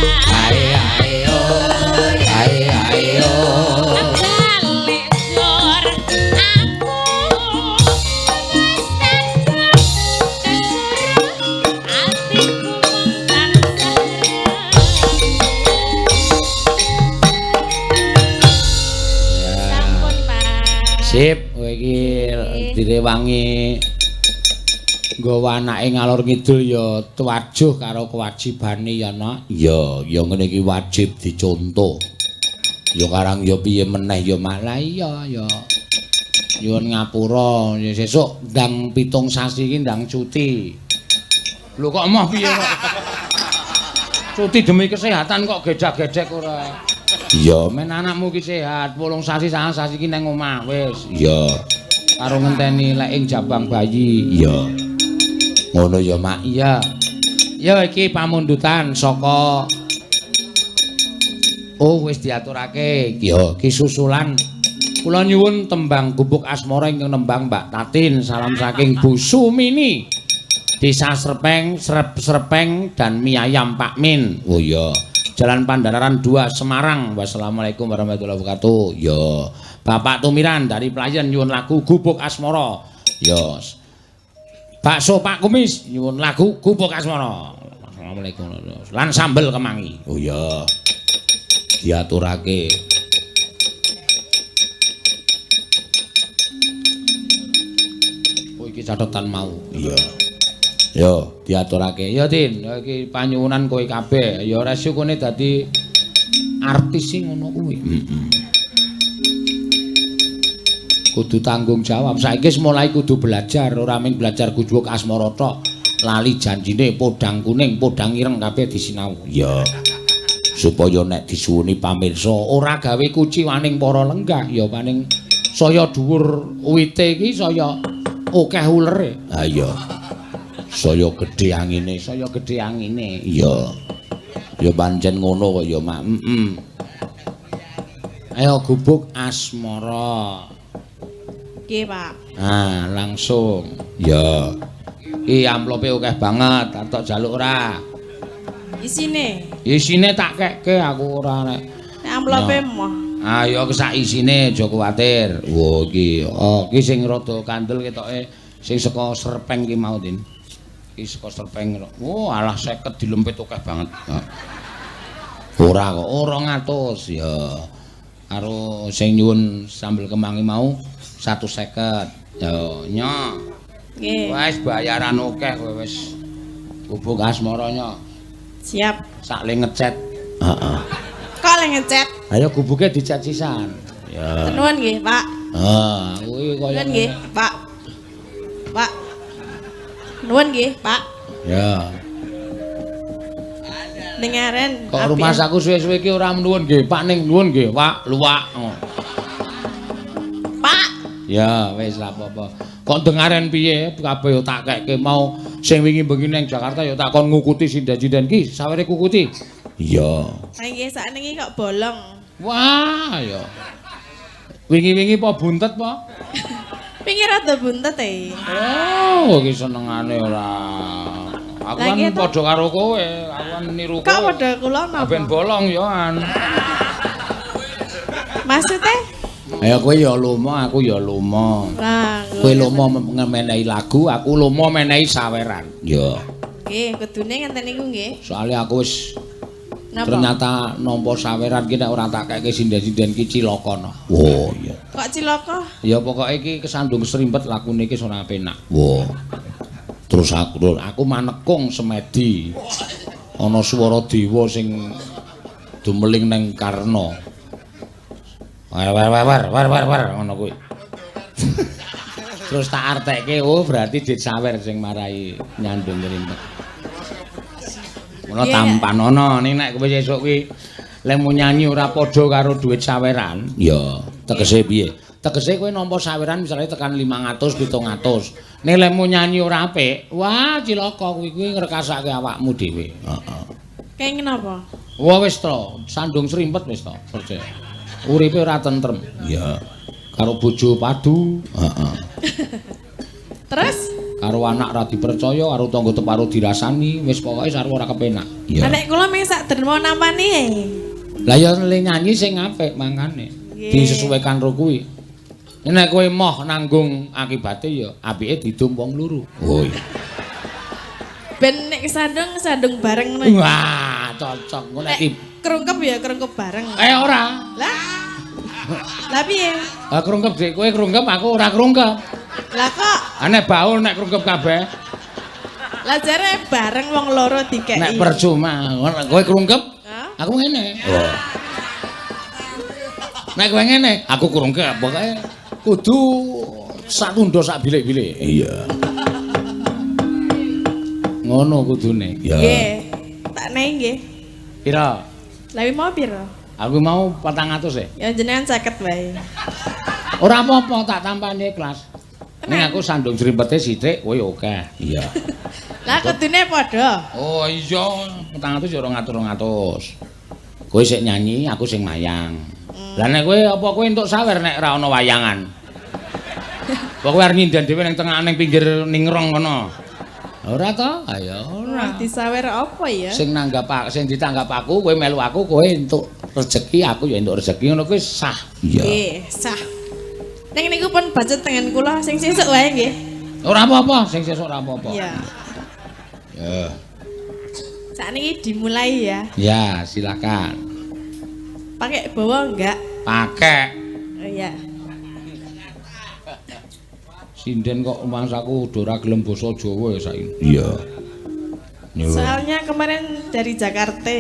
Ae ae oh. Ae ae oh. Balik jor aku wis tansah kesuruh atiku mung tansah. Sampun, Pak. Sip, kowe iki direwangi nggawa anake ngalor ngidul ya tuwajuh karo kewajibane ya, Nak. Ya, ya ngene iki wajib dicontoh. Ya karang ya piye meneh ya Mak. Lah iya ya. Nyuwun ngapura, ya sesuk ndang 7 sasi iki ndang cuti. Lho kok emoh piye kok? Cuti demi kesehatan kok gedak-gedek ora. Iya, Men anakmu ki sehat, 8 sasi 9 sasi ki nang omah wis. iya, Karo ngenteni lek ing jabang bayi. iya. Ngono ya Mak. Iya. Ya iki pamundutan saka Oh wis diaturake. Ya iki susulan. Kula nyuwun tembang gubuk asmara ingkang nembang Mbak Tatin. Salam saking Bu Sumini. Desa Srepeng, Srep-Srepeng dan Mie Ayam Pak Min. Oh iya. Jalan Pandanaran 2 Semarang. Wassalamualaikum warahmatullahi wabarakatuh. Ya. Bapak Tumiran dari Playen nyuwun lagu Gubuk Asmara. Ya. Bakso Pak Kumis nyuwun lagu Gubuk Asmara. Assalamualaikum. Lan sambel kemangi. Oh iya. Diaturake. Oh iki catetan mau. Iya. Yo, diaturake. Ya Tin, ya iki panyuwunan kowe kabeh. Ya resikone dadi artis sing ngono kuwi. Heeh. Kudu tanggung jawab. Saiki wis mulai kudu belajar, ora mung belajar gubuk asmara tok. Lali janjine podang kuning, podang ireng kabeh disinau. Iya. Supaya nek disuwuni pamirsa Ora gawe kuciwaning para lenggah, ya paning saya dhuwur wite iki saya akeh ulere. Ha iya. Saya gedhe angine. Saya gedhe angine. Iya. Ya pancen ngono kok ya, Mak. Heeh. Ayo gubuk asmara. Nggih, Pak. Nah, langsung. Ya. Iki amplope akeh banget, arep tok jaluk ora? Isine. Isine tak kekke aku ora nek. Nek amplope moh. Ayo sak isine aja kuwatir. Wo iki, Oh, iki sing rada kandel ketoke sing saka Serpeng ki mau, Tin. Iki saka Serpeng. Oh, alah 50 dilempit akeh banget. Ora kok. Oh, 200 ya. Karo sing nyuwun sambel kemangi mau 150. Ya, nyo. Nggih. Wis bayaran akeh kowe wis. Gubuk asmara nyo. Siap. Sak le ngecet. Heeh. Kok le ngecet? Ayo gubuke dicet sisan. Ya. Nuwun nggih, Pak. Ah, kuwi kaya Nuwun nggih, Pak. Pak. Nuwun nggih, Pak. Ya. Dengaren. Kok rumah saku suwe-suwe iki ora nuwun nggih, Pak ning nuwun nggih, Pak, luwak. Pak. Ya, wis ra apa-apa. Kok dengaren piye? Kabeh yo tak kekke mau sing wingi bengi nang Jakarta yo tak kon ngukuti sinden-sinden ki, sawere kukuti. Iya. Ha nggih sakniki kok bolong. Wah, ya. Wingi-wingi po buntet po? Wingi rada buntet e. Oh, iki senengane ora. Aku kan padha karo kowe, aku kan niru kowe. Kok padha kula napa? Ben bolong yo an. Maksude? Ayo kowe ya lomo, aku ya lomo. Lah, kowe lomo menehi lagu, aku lomo menehi saweran. Ya. Nggih, kudune ngenten niku nggih. Soale aku wis ternyata nampa saweran ki nek ora tak keke sinden-sinden ki cilaka no. Oh iya. Kok cilaka? Ya pokoke iki kesandung serimpet lakune iki ora penak. Wo. Terus aku manekung semedi. Ana swara dewa sing dumeling nang Karna. Wer wer wer wer wer wer ngono kuwi. Terus tak artekke, oh berarti dit sawer sing marai nyandung rimpet. Mula tampanono ning nek kowe sesuk kuwi lemu nyanyi ora padha karo dhuwit saweran. Ya, tegese piye? Tegese kowe nampa saweran misale tekan 500, 700. Nek lemu nyanyi ora apik, wah cilaka kuwi kuwi ngrekasake awakmu dhewe. Heeh. Kenging napa? Wah wis to, sandung srimpet wis to, percaya. Uripe ora tentrem. Ya. Karo bojo padu. Heeh. Terus? Karo anak ra dipercaya, karo tangga teparo dirasani, wis pokoke sarwa ora kepenak. Lah nek kula mung sak derma nampani. Lah ya le nyanyi sing apik mangkane. Disesuaikan ro kuwi. Nek kowe moh nanggung akibate ya apike didum wong loro. Oh iya. Ben nek sandung sandung bareng ngono. Wah, cocok ngono Nek iki. krungkep ya krungkep bareng. Eh ora. Lah. Lah piye? Lah krungkep dik kowe krungkep aku ora krungkep. Lah kok Nek baul nek krungkep kabeh. lah jare bareng wong loro dikeki. Nek percuma, kowe krungkep, aku ngene. Oh. Nek kowe ngene, aku krungkep. Pokoke kudu sak tundha sak bilik-bilik. Iya. Ngono kudune. Ya. Nggih. Tak nehi nggih. Pira? Lah mau pira? Aku mau 400 e. Ya jenengan 50 wae. Ora apa-apa tak tampani ikhlas. Ning aku sandung srimpete sithik, kowe akeh. Iya. Lah kudune padha. Oh iya, 400 ya 200. Kowe sik nyanyi, aku sing mayang. Lah nek kowe apa kowe entuk sawer nek ora ana wayangan? Apa kowe arep nyinden dhewe ning tengah ning pinggir ningrong kono? Ora to? Ayo ora. Disawer apa ya? Sing nanggap sing ditanggap aku, kowe melu aku, kowe entuk rezeki, aku ya entuk rezeki ngono kuwi sah. Iya. Nggih, sah. Ning niku pun budget tengen kula sing sesuk wae nggih. Ora apa-apa, sing sesuk ora apa-apa. Iya. Ya. Sakniki dimulai ya. Ya, silakan. Pakai bawa enggak? Pakai. Oh iya. Sinden kok mangsaku udah ora gelem basa Jawa ya saiki. Iya. Soalnya kemarin dari Jakarta.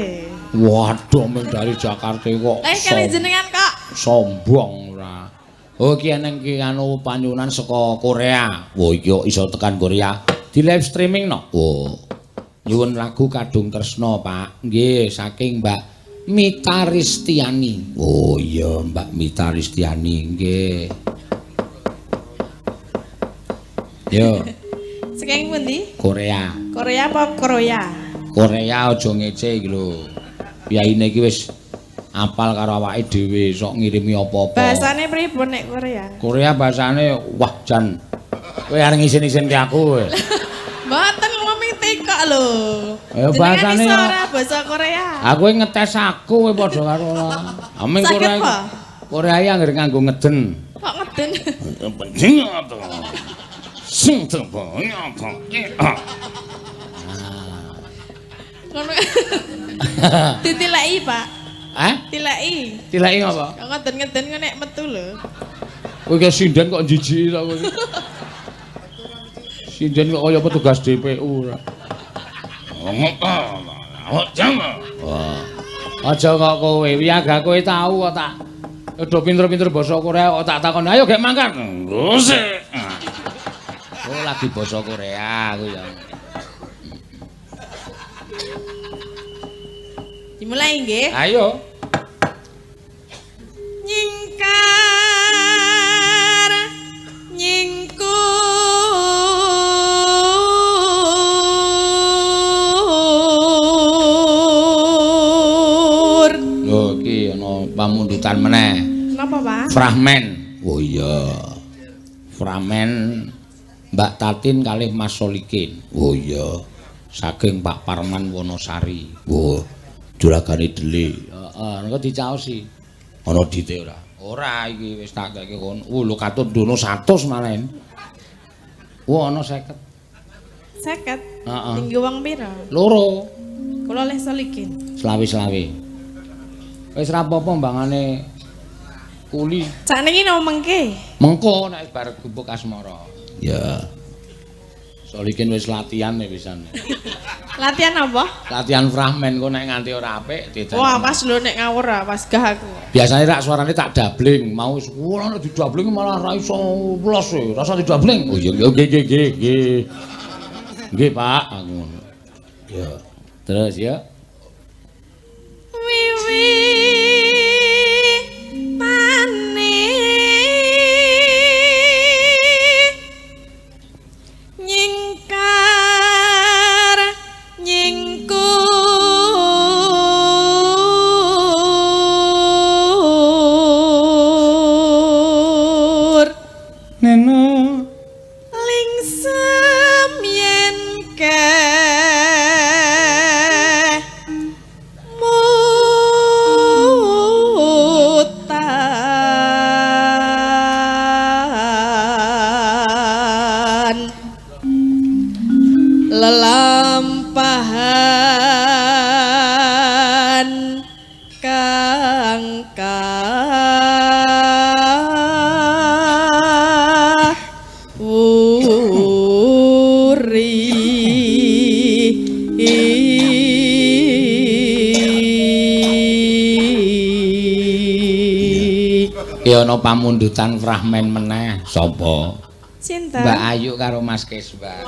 Waduh, men dari Jakarta kok. Kali jenengan kok sombong ora. Oh iki eneng ki anu panyuwunan saka Korea. Wah iki kok iso tekan Korea. Di live streaming no. Oh. Nyuwun lagu Kadung Tresno, Pak. Nggih, saking Mbak Mita Ristiani. Oh iya, Mbak Mita Ristiani nggih. Yo. Saking pundi? Korea. Korea apa Korea? Korea aja ngece iki lho. Piyaine iki wis apal karo awake dhewe sok ngirimi apa-apa. Bahasane pripun nek Korea? Korea bahasane wah jan. Kowe arep ngisin-isinke aku kowe. Mboten ngomong tekok lho. Ya bahasane iso ora basa Korea. Aku ngetes aku kowe padha karo ora. Aming Korea. Korea iki anggere nganggo ngeden. Kok ngeden? Penting apa? Sing tebo apa? Ngono. Ditileki, Pak. Hah? Tileki. Tileki apa? Kok ngeden-ngeden kok nek metu lho. Kowe ki sinden kok jijiki ta kowe. Sinden kok kaya petugas DPU ora. Wah. Aja kok kowe, wiyaga kowe tau kok tak do pinter-pinter basa Korea kok tak takon, ayo gek mangkat. Ngose. Oh lagi basa Korea aku ya. Dimulai nggih. Ayo. Nyingkar nyingkur Lho iki ana pamundutan meneh. Napa, Pak? Fragmen. Oh iya. Fragmen Mbak Tatin kalih Mas Solikin. Oh iya. Saking Pak Parman Wonosari. Oh, juragane dele. Heeh, engko dicaosi. Ana dite ora? Ora iki wis tak keke kono. Lho katut dono 100 malah. Wah, ana 50. 50. Heeh. Tinggi wong pira? Loro. Kula leh Solikin. Selawe-selawe. Wis ra apa-apa mbangane kuli. Sakniki napa mengke? Mengko nek bar gubuk asmara. Ya. Solikin wis latihan nek pisan. Latihan apa? Latihan fragmen kok nek nganti ora apik didan. Wah, pas lho nek ngawur ah, pas gah aku. Biasane rak suarane tak dabling, mau wis ora nek didabling malah ra iso los e, rasa didabling. Oh iya nggih nggih nggih nggih. Nggih, Pak, aku ngono. Ya. Terus ya. Wiwi tane nyingkar nyingkur Neno lingsem Langka wuri. Ki ana pamundutan fragmen meneh. Sapa? Sinten? Mbak Ayu karo Mas Keswa.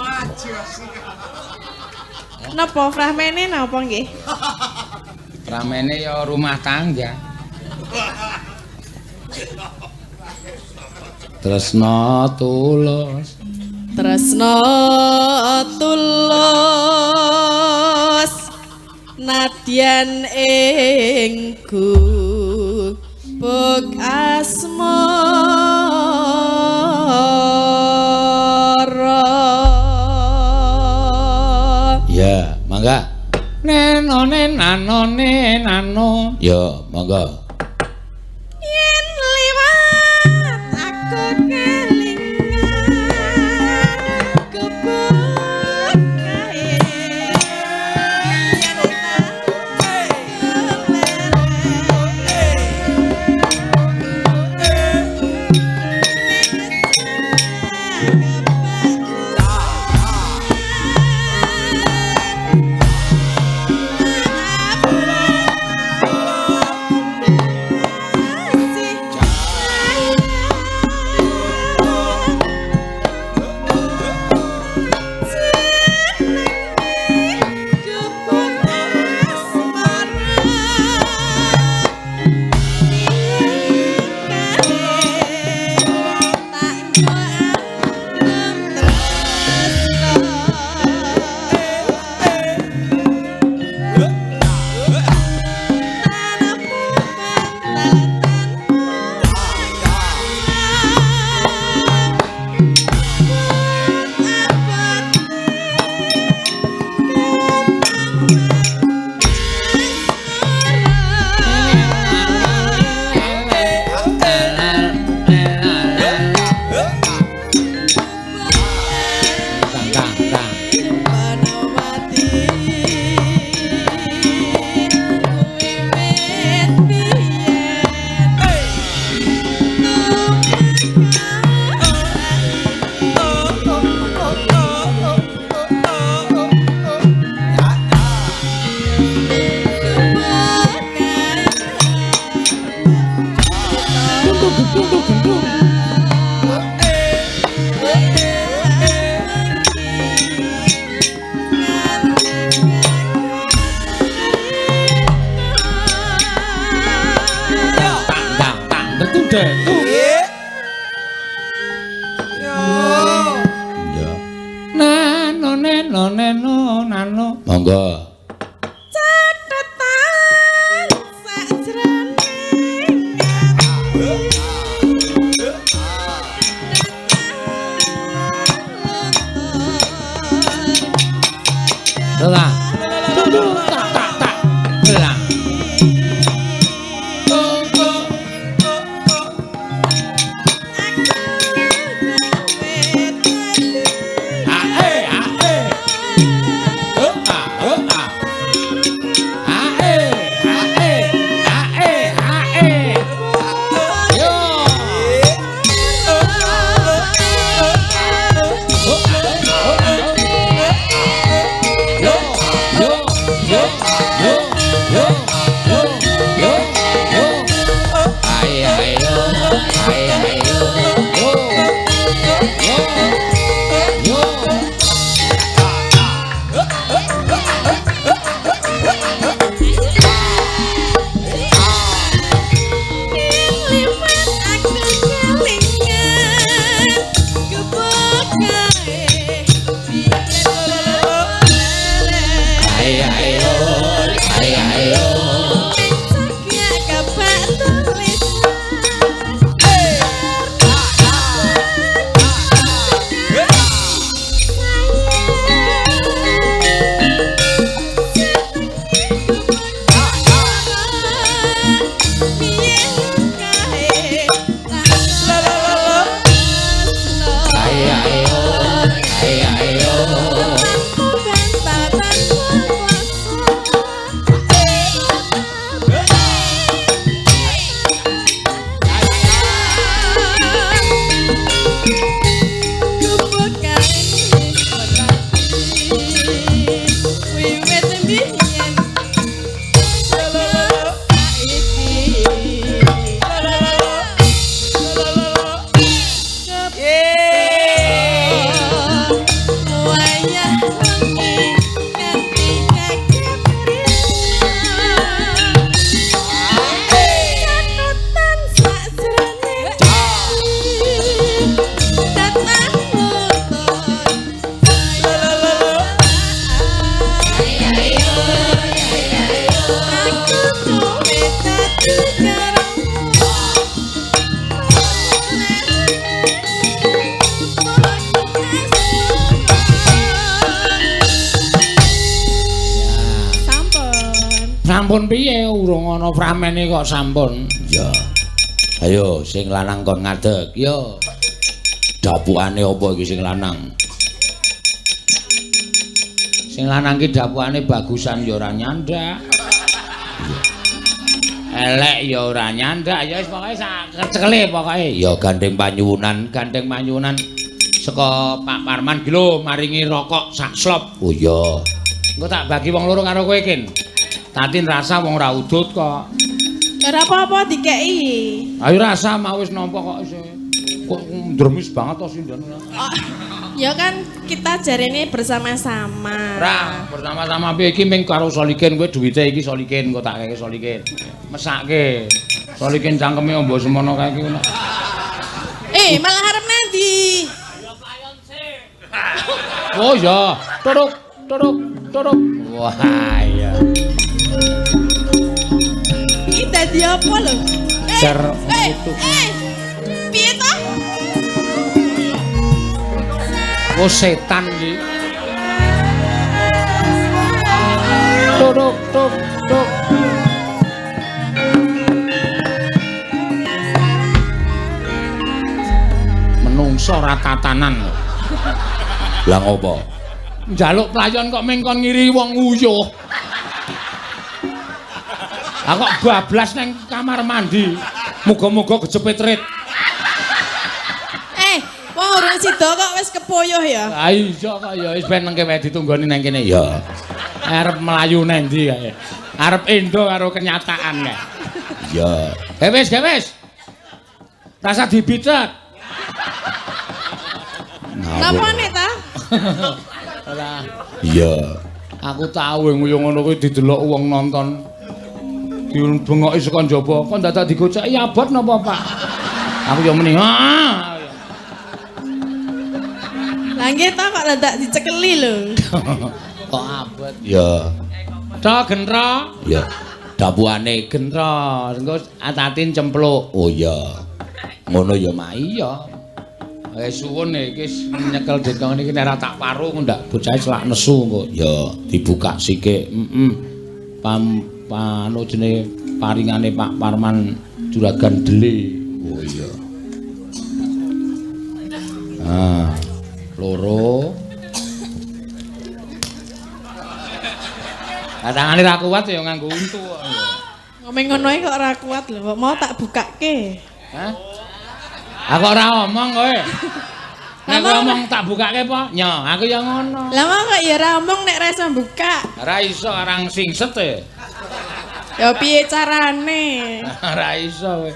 Napa fragmene napa nggih? Fragmene ya rumah tangga. Tresna tulus. Tresna tulus nadyan ing gubuk asmara. Ya, mangga. Neno nenano nenano. Ya, mangga. Yen liwat aku kelingan gubuk kae. Yen tak Tang tang tang. Tang tang tang tentu. Ya. Nano neno neno nano. Monggo. Catetan sajroning ati. Lah. Tak tak tak. Lah. Sampun piye urung ana framene kok sampun. Iya. Ayo sing lanang kon ngadeg. Yo. Dapukane apa iki sing lanang? Sing lanang ki dapukane bagusan ya ora nyandak. Iya. Elek ya ora nyandak. Ya wis pokoke sak cekele pokoke. Ya gandeng panyuwunan, gandeng panyuwunan saka Pak Parman ki lho maringi rokok sak slop. Oh iya. Engko tak bagi wong loro karo kowe, Kin. Tatin rasa wong ora udut kok. Ora apa-apa dikeki. Ayo rasa mau wis nampa kok isih. Kok ndremis banget to sindan. Oh, ya kan kita jarene bersama-sama. Ora, bersama-sama piye iki ming karo Solikin kowe duwite iki Solikin kok tak keke Solikin. Mesake. Solikin cangkeme ombo semono kae iki ngono. Eh, malah arep nanti. Oh iya, turuk turuk turuk. Wah iya. Iki dadi apa lho? Jar itu. Piye to? Oh setan iki. Turuk tuk tuk. Menungso ora tatanan lho. Lah ngopo? Njaluk playon kok ming kon ngiri wong nguyuh. Lah kok bablas nang kamar mandi. Muga-muga kejepit rit. Wong urung sida kok wis kepoyoh ya. Ha iya kok ya wis ben nengke wae ditunggoni nang kene ya. Arep mlayu nang ndi kae. Arep endo karo kenyataan kae. Iya. Wis, wis. Rasa dibicet. Napa nek ta? Ora. Iya. Aku tau nguyuh ngono kuwi didelok wong nonton. Dibengoki saka njaba, kok dadak digoceki abot napa, Pak? Aku ya muni, "Ah." Lah nggih ta kok dadak dicekeli lho. Kok abot. Ya. Ta gentra. Ya. Dapukane gentra, engko atatin cempluk. Oh iya. Ngono ya, Mak. Iya. Suwun iki nyekel dengkong niki nek ora tak paru ndak bocahe selak nesu engko. Ya, dibuka sikik. Heeh. Panu jenenge paringane Pak Parman Juragan Dele. Oh iya. Ah, loro. Lah tangane ra kuat ya nganggo untu kok. Ngomong ngono kok ora kuat lho, kok mau tak bukake. Hah? Aku ora omong kowe. Nek kowe omong tak bukake apa? Nyo, aku ya ngono. Lah kok ya ora omong nek ra iso buka. Ora iso arang singset e. Ya piye carane? Ora iso kowe.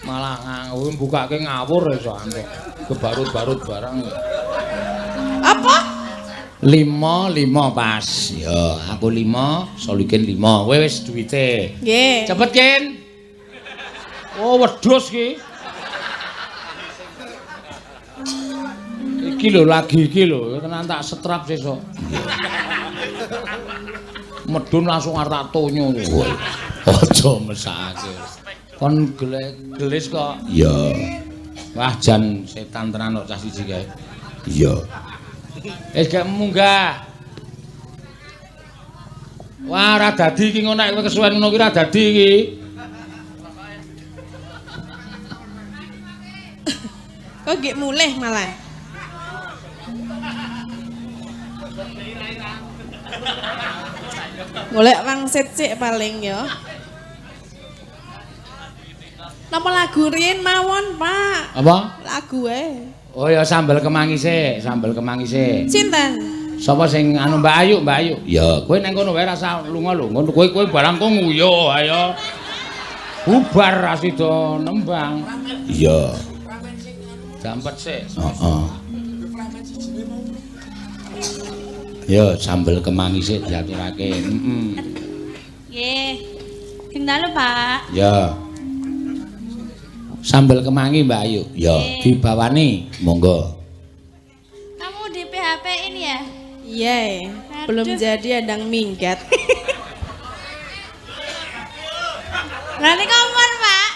Malah nganggo bukake ngawur iso antek. Kebarut-barut barang. Apa? 5 5 pas. Ya, aku 5, Solikin 5. Kowe wis duwite. Nggih. Cepet, Kin. Oh, wedhus ki. Iki lho lagi iki lho, tenan tak setrap sesuk. Medun langsung arep tak tonyo. Aja mesake. Kon gelis kok. Iya. Wah jan setan tenan kok cah siji kae. Iya. Wis gak munggah. Wah ora dadi iki ngono nek kowe kesuwen ngono ki ora dadi iki. Kok gek mulih malah. Golek wangsit sik paling ya. Napa lagu riyen mawon, Pak? Apa? Lagu ae. Oh ya sambel kemangi sik, sambel kemangi sik. Sinten? Sapa sing anu Mbak Ayu, Mbak Ayu? Ya, kowe nang kono wae rasa lunga lho. Ngono kowe kowe barang kok nguyuh ayo. Bubar ra sida nembang. Iya. Dampet sik. Heeh. Ya, sambel kemangi sik diaturake. Heeh. Nggih. Sing dalu, Pak. Ya. Sambel kemangi Mbak Ayu. Ya, dibawani. Monggo. Kamu di PHP ini ya? Iya. Belum jadi andang minggat. Nanti kompor, Pak.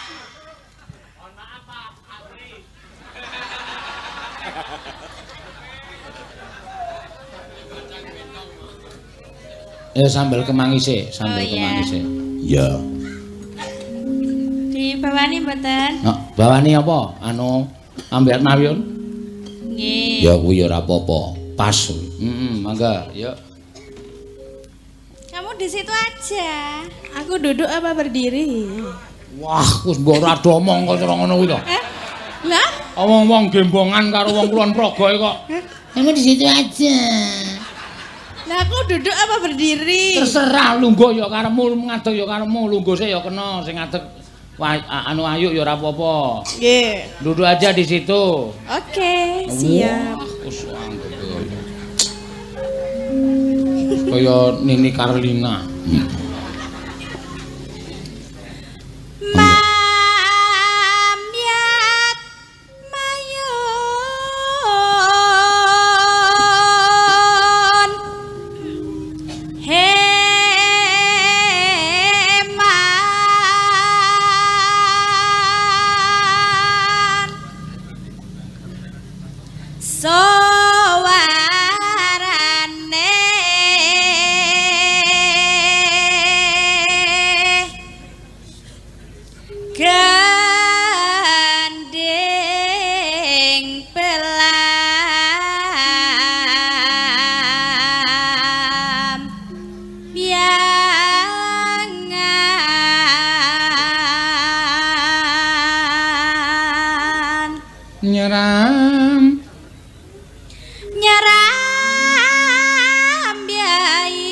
Mohon maaf, Pak. Ya sambel kemangi sik, sambel kemangi sik. Ya. Dibawani mboten? Nah, bawani apa? Anu ambekan mawon. Nggih. Ya kuwi ya ora apa-apa. Pas. Heeh, mangga, yuk. Kamu di situ aja. Aku duduk apa berdiri? Wah, wis mbok ora do omong kok cara ngono kuwi to. Eh? Lah? Omong wong gembongan karo wong Kulon Progo kok. Kamu di situ aja. Lah aku duduk apa berdiri? Terserah lungguh ya karepmu, ngadeg ya karepmu, lungguh sik ya kena sing ngadeg anu ayu ya ora apa-apa. Nggih. Duduk aja di situ. Oke, siap. Wah, wis anggep kaya Nini Karlina. Mamyat mayun heman suarane gandeng pelam biangan Nyeram nyeram biai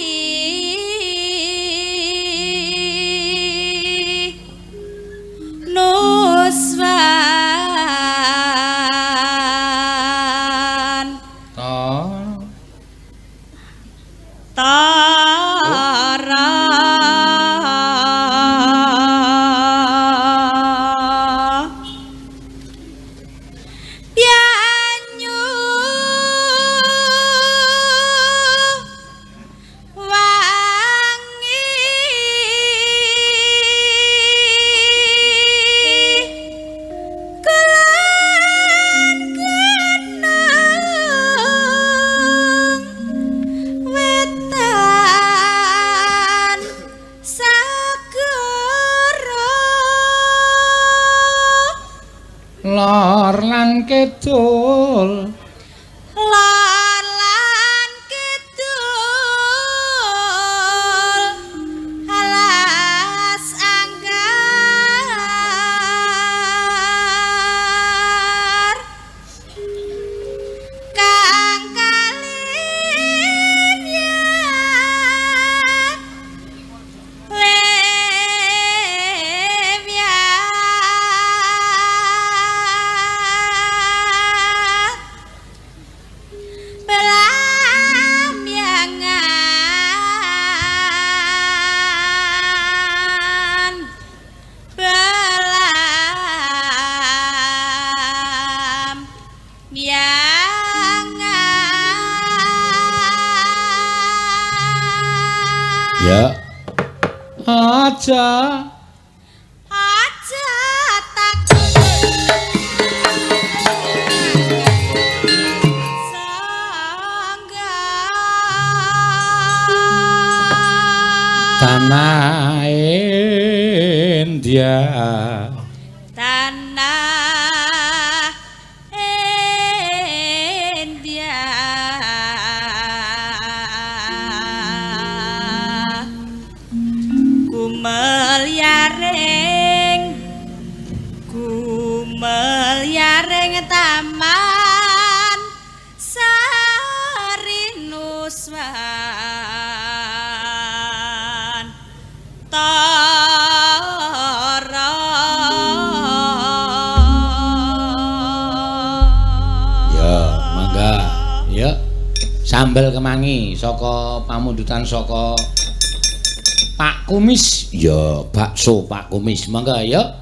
nuswan Tara tara banyu wangi kelan kenang wetan sagara lor lan kidul lor lan kidul alas anggar kang kalimyat lemyat pelamyangan pelamyangan Ya. Aja aja takut sangga tanah India tanah India kumelyaring taman Sarinuswan Tara. Ya, mangga. Ya. Sambel kemangi saka pamundutan saka Pak Kumis. Ya, bakso Pak Kumis. Mangga ya.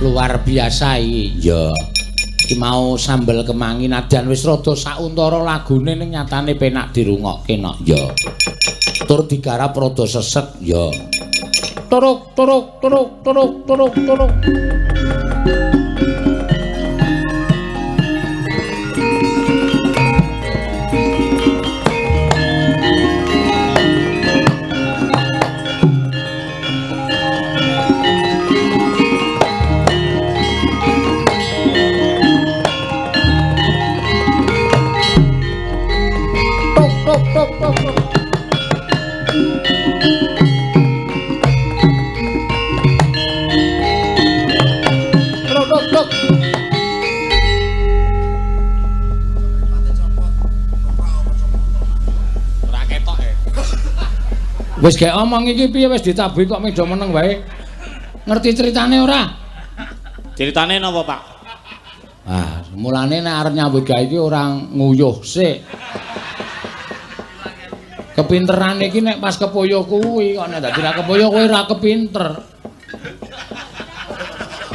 Luar biasa iki. Ya. Iki mau sambel kemangi nadyan wis rada sauntara lagune ning nyatane penak dirungokke nok. Ya. Tur digarap rada sesek. Ya. Turuk turuk turuk turuk turuk turuk. Tuk tuk tuk tuk tuk. Tuk tuk tuk. Ora ketok e. Wis gek omong iki piye wis ditabuhi kok medo meneng wae. Ngerti ceritane ora? Ceritane napa, Pak? Ah, mulane nek arep nyambut gawe iki ora nguyuh sik. Kepinteran iki nek pas kepoyo kuwi kok nek dadi ra kepoyo kowe ora kepinter.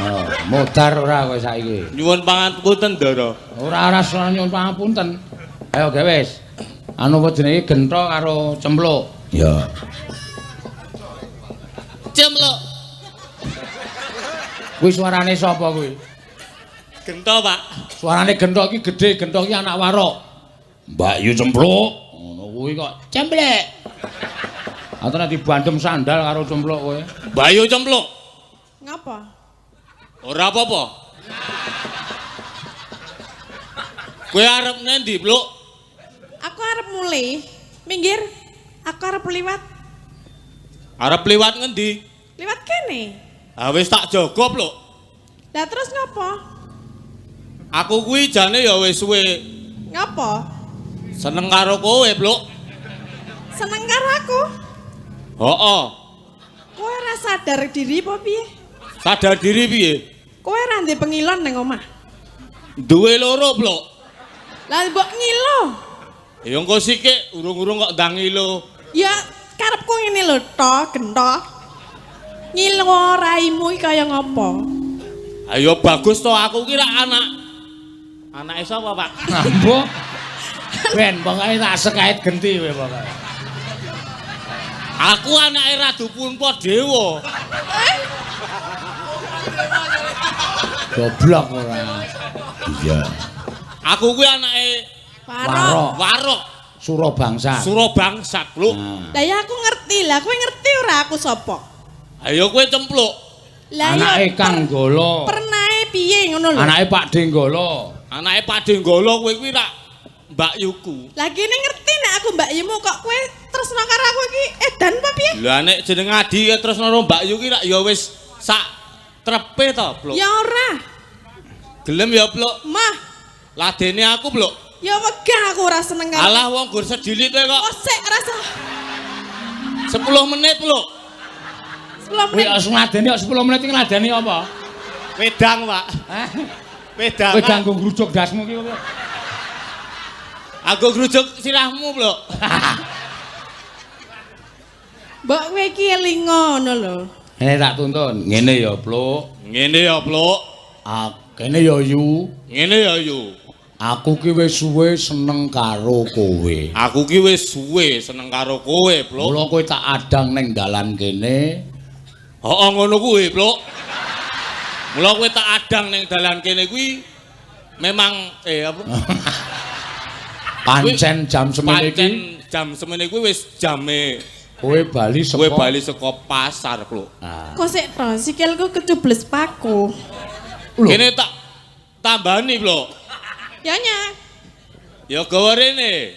Oh, modar ora kowe saiki. Nyuwun pangapunten, Ndara. Ora ora nyuwun pangapunten. Ayo gawe wis. Anu apa jenenge gentho karo cempluk. Ya. Cempluk. Kuwi suarane sapa kuwi? Gentho, Pak. Suarane gentho iki gedhe, gentho iki anak warok. Mbak Yu cempluk. Ngono kuwi kok cemplek. Atau nek dibandem sandal karo cempluk kowe. Mbak Yu cempluk. Ngapa? Ora apa-apa. Kowe arep nendi, Pluk? Aku arep mulih. Minggir. Aku arep liwat. Arep liwat ngendi? Liwat kene. Ah wis tak jaga, Pluk. Lah terus ngapa? Aku kuwi jane ya wis suwe Ngapa? seneng karo kowe, Pluk. Seneng karo aku? Heeh. Kowe ora sadar diri apa piye? Sadar diri piye? Kowe ora ndek pengilon nang omah. Duwe loro, Pluk. Lah mbok ngilo. Ya engko sikik urung-urung kok ndang ngilo. Ya karepku ngene lho, to, gentho. Ngilo raimu iki kaya ngopo? Ayo bagus to aku ki rak anak. Anake sapa, Pak? Ambo. Ben pokoke tak sekait genti kowe pokoke. Aku anake Ratu Puntadewa. Goblok ora. Iya. Aku kuwi anake Warok. Warok Surabangsa. Surabangsa, Pluk. Nah. Lah ya aku ngerti, lah kowe ngerti ora aku sapa? Ayo kowe cempluk. Lah ya Anake Kang Golo. Pernae piye ngono lho. Anake Pak Denggolo. Anake Pak Denggolo kowe kuwi rak Mbak Yuku. Lah kene ngerti nek aku Mbak Yumu kok kowe tresno karo aku iki edan apa piye? Lah nek jeneng Adi tresno karo Mbak Yu ki rak ya wis sak trepe to, Pluk. Ya ora. Gelem ya, Pluk. Mah, Ladene aku, Pluk. ya wegah aku ora seneng karo. Alah wong gur sedilit kowe kok. Oh sik rasa 10 menit, Pluk. 10 Kuwi menit. wis ngladeni kok 10 menit iki ngladeni apa? Wedang, Pak. Hah? Wedang. Kowe ganggu ngrujuk dasmu ki apa? Aku grujuk sirahmu, Pluk. Mbok kowe iki eling ngono lho. Ngene tak tuntun. Ngene ya, Pluk. Ngene ya, Pluk. Ah, kene ya Yu. Ngene ya, Yu. Aku ki wis suwe seneng karo kowe. Aku ki wis suwe seneng karo kowe, Pluk. Mula kowe tak adang ning dalan kene. Heeh, ngono kuwi, Pluk. Mula kowe tak adang ning dalan kene kuwi memang apa? Pancen jam semene iki Pancen jam semene kuwi wis jame kowe bali saka kowe bali saka pasar, Pluk. Ah. Kok sik to sikilku kecubles paku. Lho. Kene tak tambani, Pluk. Ya nya. Ya gawa rene.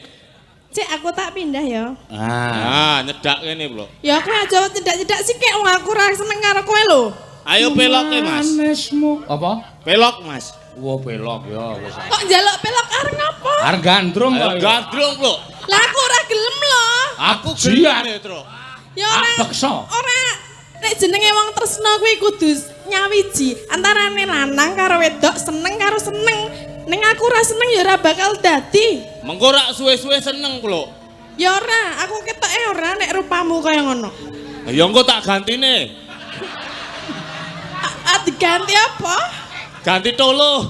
Cek aku tak pindah ya. Ah. Nah, nyedak kene, Pluk. Ya kowe aja cedak-cedak sikik wong aku ora seneng karo kowe lho. Ayo peloke, Mas. Manismu. Apa? Pelok, Mas. Wah, pelok ya wis. Kok njaluk pelok arep ngopo? Arep gandrung Ayo kok. gandrung, Pluk. Lah aku ora gelem lho. Aku Gelem, jian. Tru. Ya ora. Ah, beksa. Ora. Nek jenenge wong tresno kuwi kudu nyawiji antarane lanang karo wedok seneng karo seneng. Ning aku ora seneng ya ora bakal dadi. Mengko rak suwe-suwe seneng, Pluk. Ya ora, aku ketoke ora nek rupamu kaya ngono. Ya engko tak gantine. diganti apa? Ganti tolo.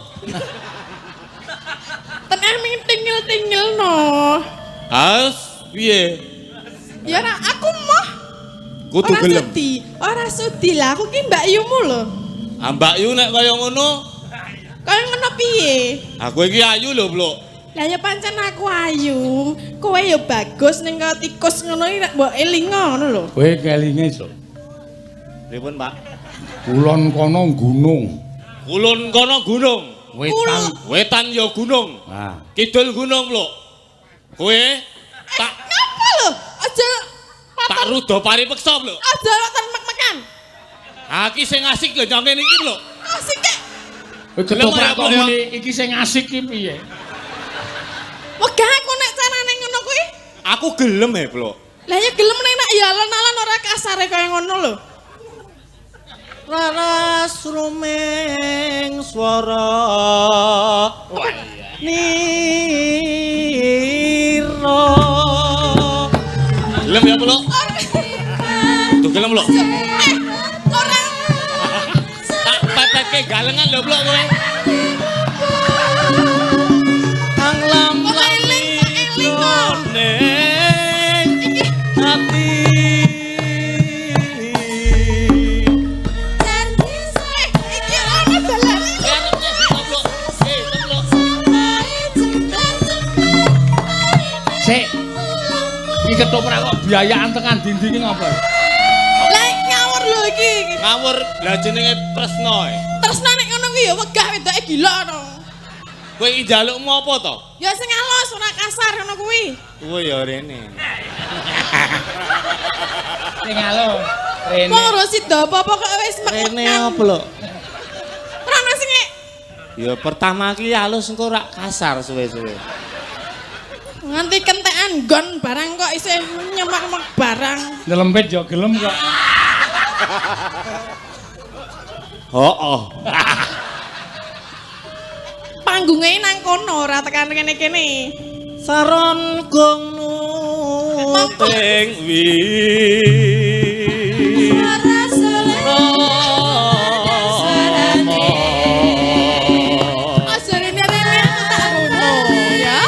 Teneh ming tingil-tingil no. Has piye? Ya ora aku moh. Kudu Ora gelem. sudi, ora sudi lah aku ki Mbak Yumu lho. Ah Mbak Yu nek kaya ngono, Kaya ngono piye? aku iki ayu lho, Blok. Lah ya pancen aku ayu, kowe ya bagus ning kaya tikus ngono iki nek mbok elingo ngono lho. Kowe kelinge, Sok. Pripun, Pak? Kulon kono gunung, Kulon kono gunung, wetan. wetan ya gunung, Nah, kidul gunung, Blok. Kowe tak Ngapa lho? Aja tak rudo paripeksa, Blok. aja rotan mek-mekan. Ha iki sing asik lho nyong kene iki, Blok. Asik kek. kowe ketoprak kok Gelem ora, muni iki sing asik iki piye? Wegah aku nek carane ngono kuwi. Aku gelem e, Blok. Lah ya gelem nek nak ya alon-alon ora kasare kaya ngono lho. Raras rumeng swara nira. Gelem ya, Blok? Tuh gelem, Blok. Ora Tak pepeke galengan lho, Blok kowe. Kang lam Kok eling, kok eling kok. ning ati. Iki ana dalane. Kowe arep ngendi to, Blok? Eh, to, Blok. Sik. Iki ketoprak kok biayaan tekan dindi iki ngapa? Lah ngawur lho iki. Ngawur lah jenenge Tresno e. Tresna nek ngono kuwi ya wegah wedoke gila no. Kowe iki njalukmu apa to? Ya sing alus ora kasar ngono kuwi. Kowe ya rene. Sing alo. Rene. Wong ora sida apa-apa kok wis Rene mek-mekan. apa lho? Ora ana sing Ya pertama ki halus engko rak kasar suwe-suwe. nganti kentekan nggon barang kok isih nyemak-nyemak barang. Nyelempit ya gelem kok. Heeh. Panggunge nang kono ora tekan kene-kene. Saron gong nuting wi. Aja rene-rene aku tak ngono ya.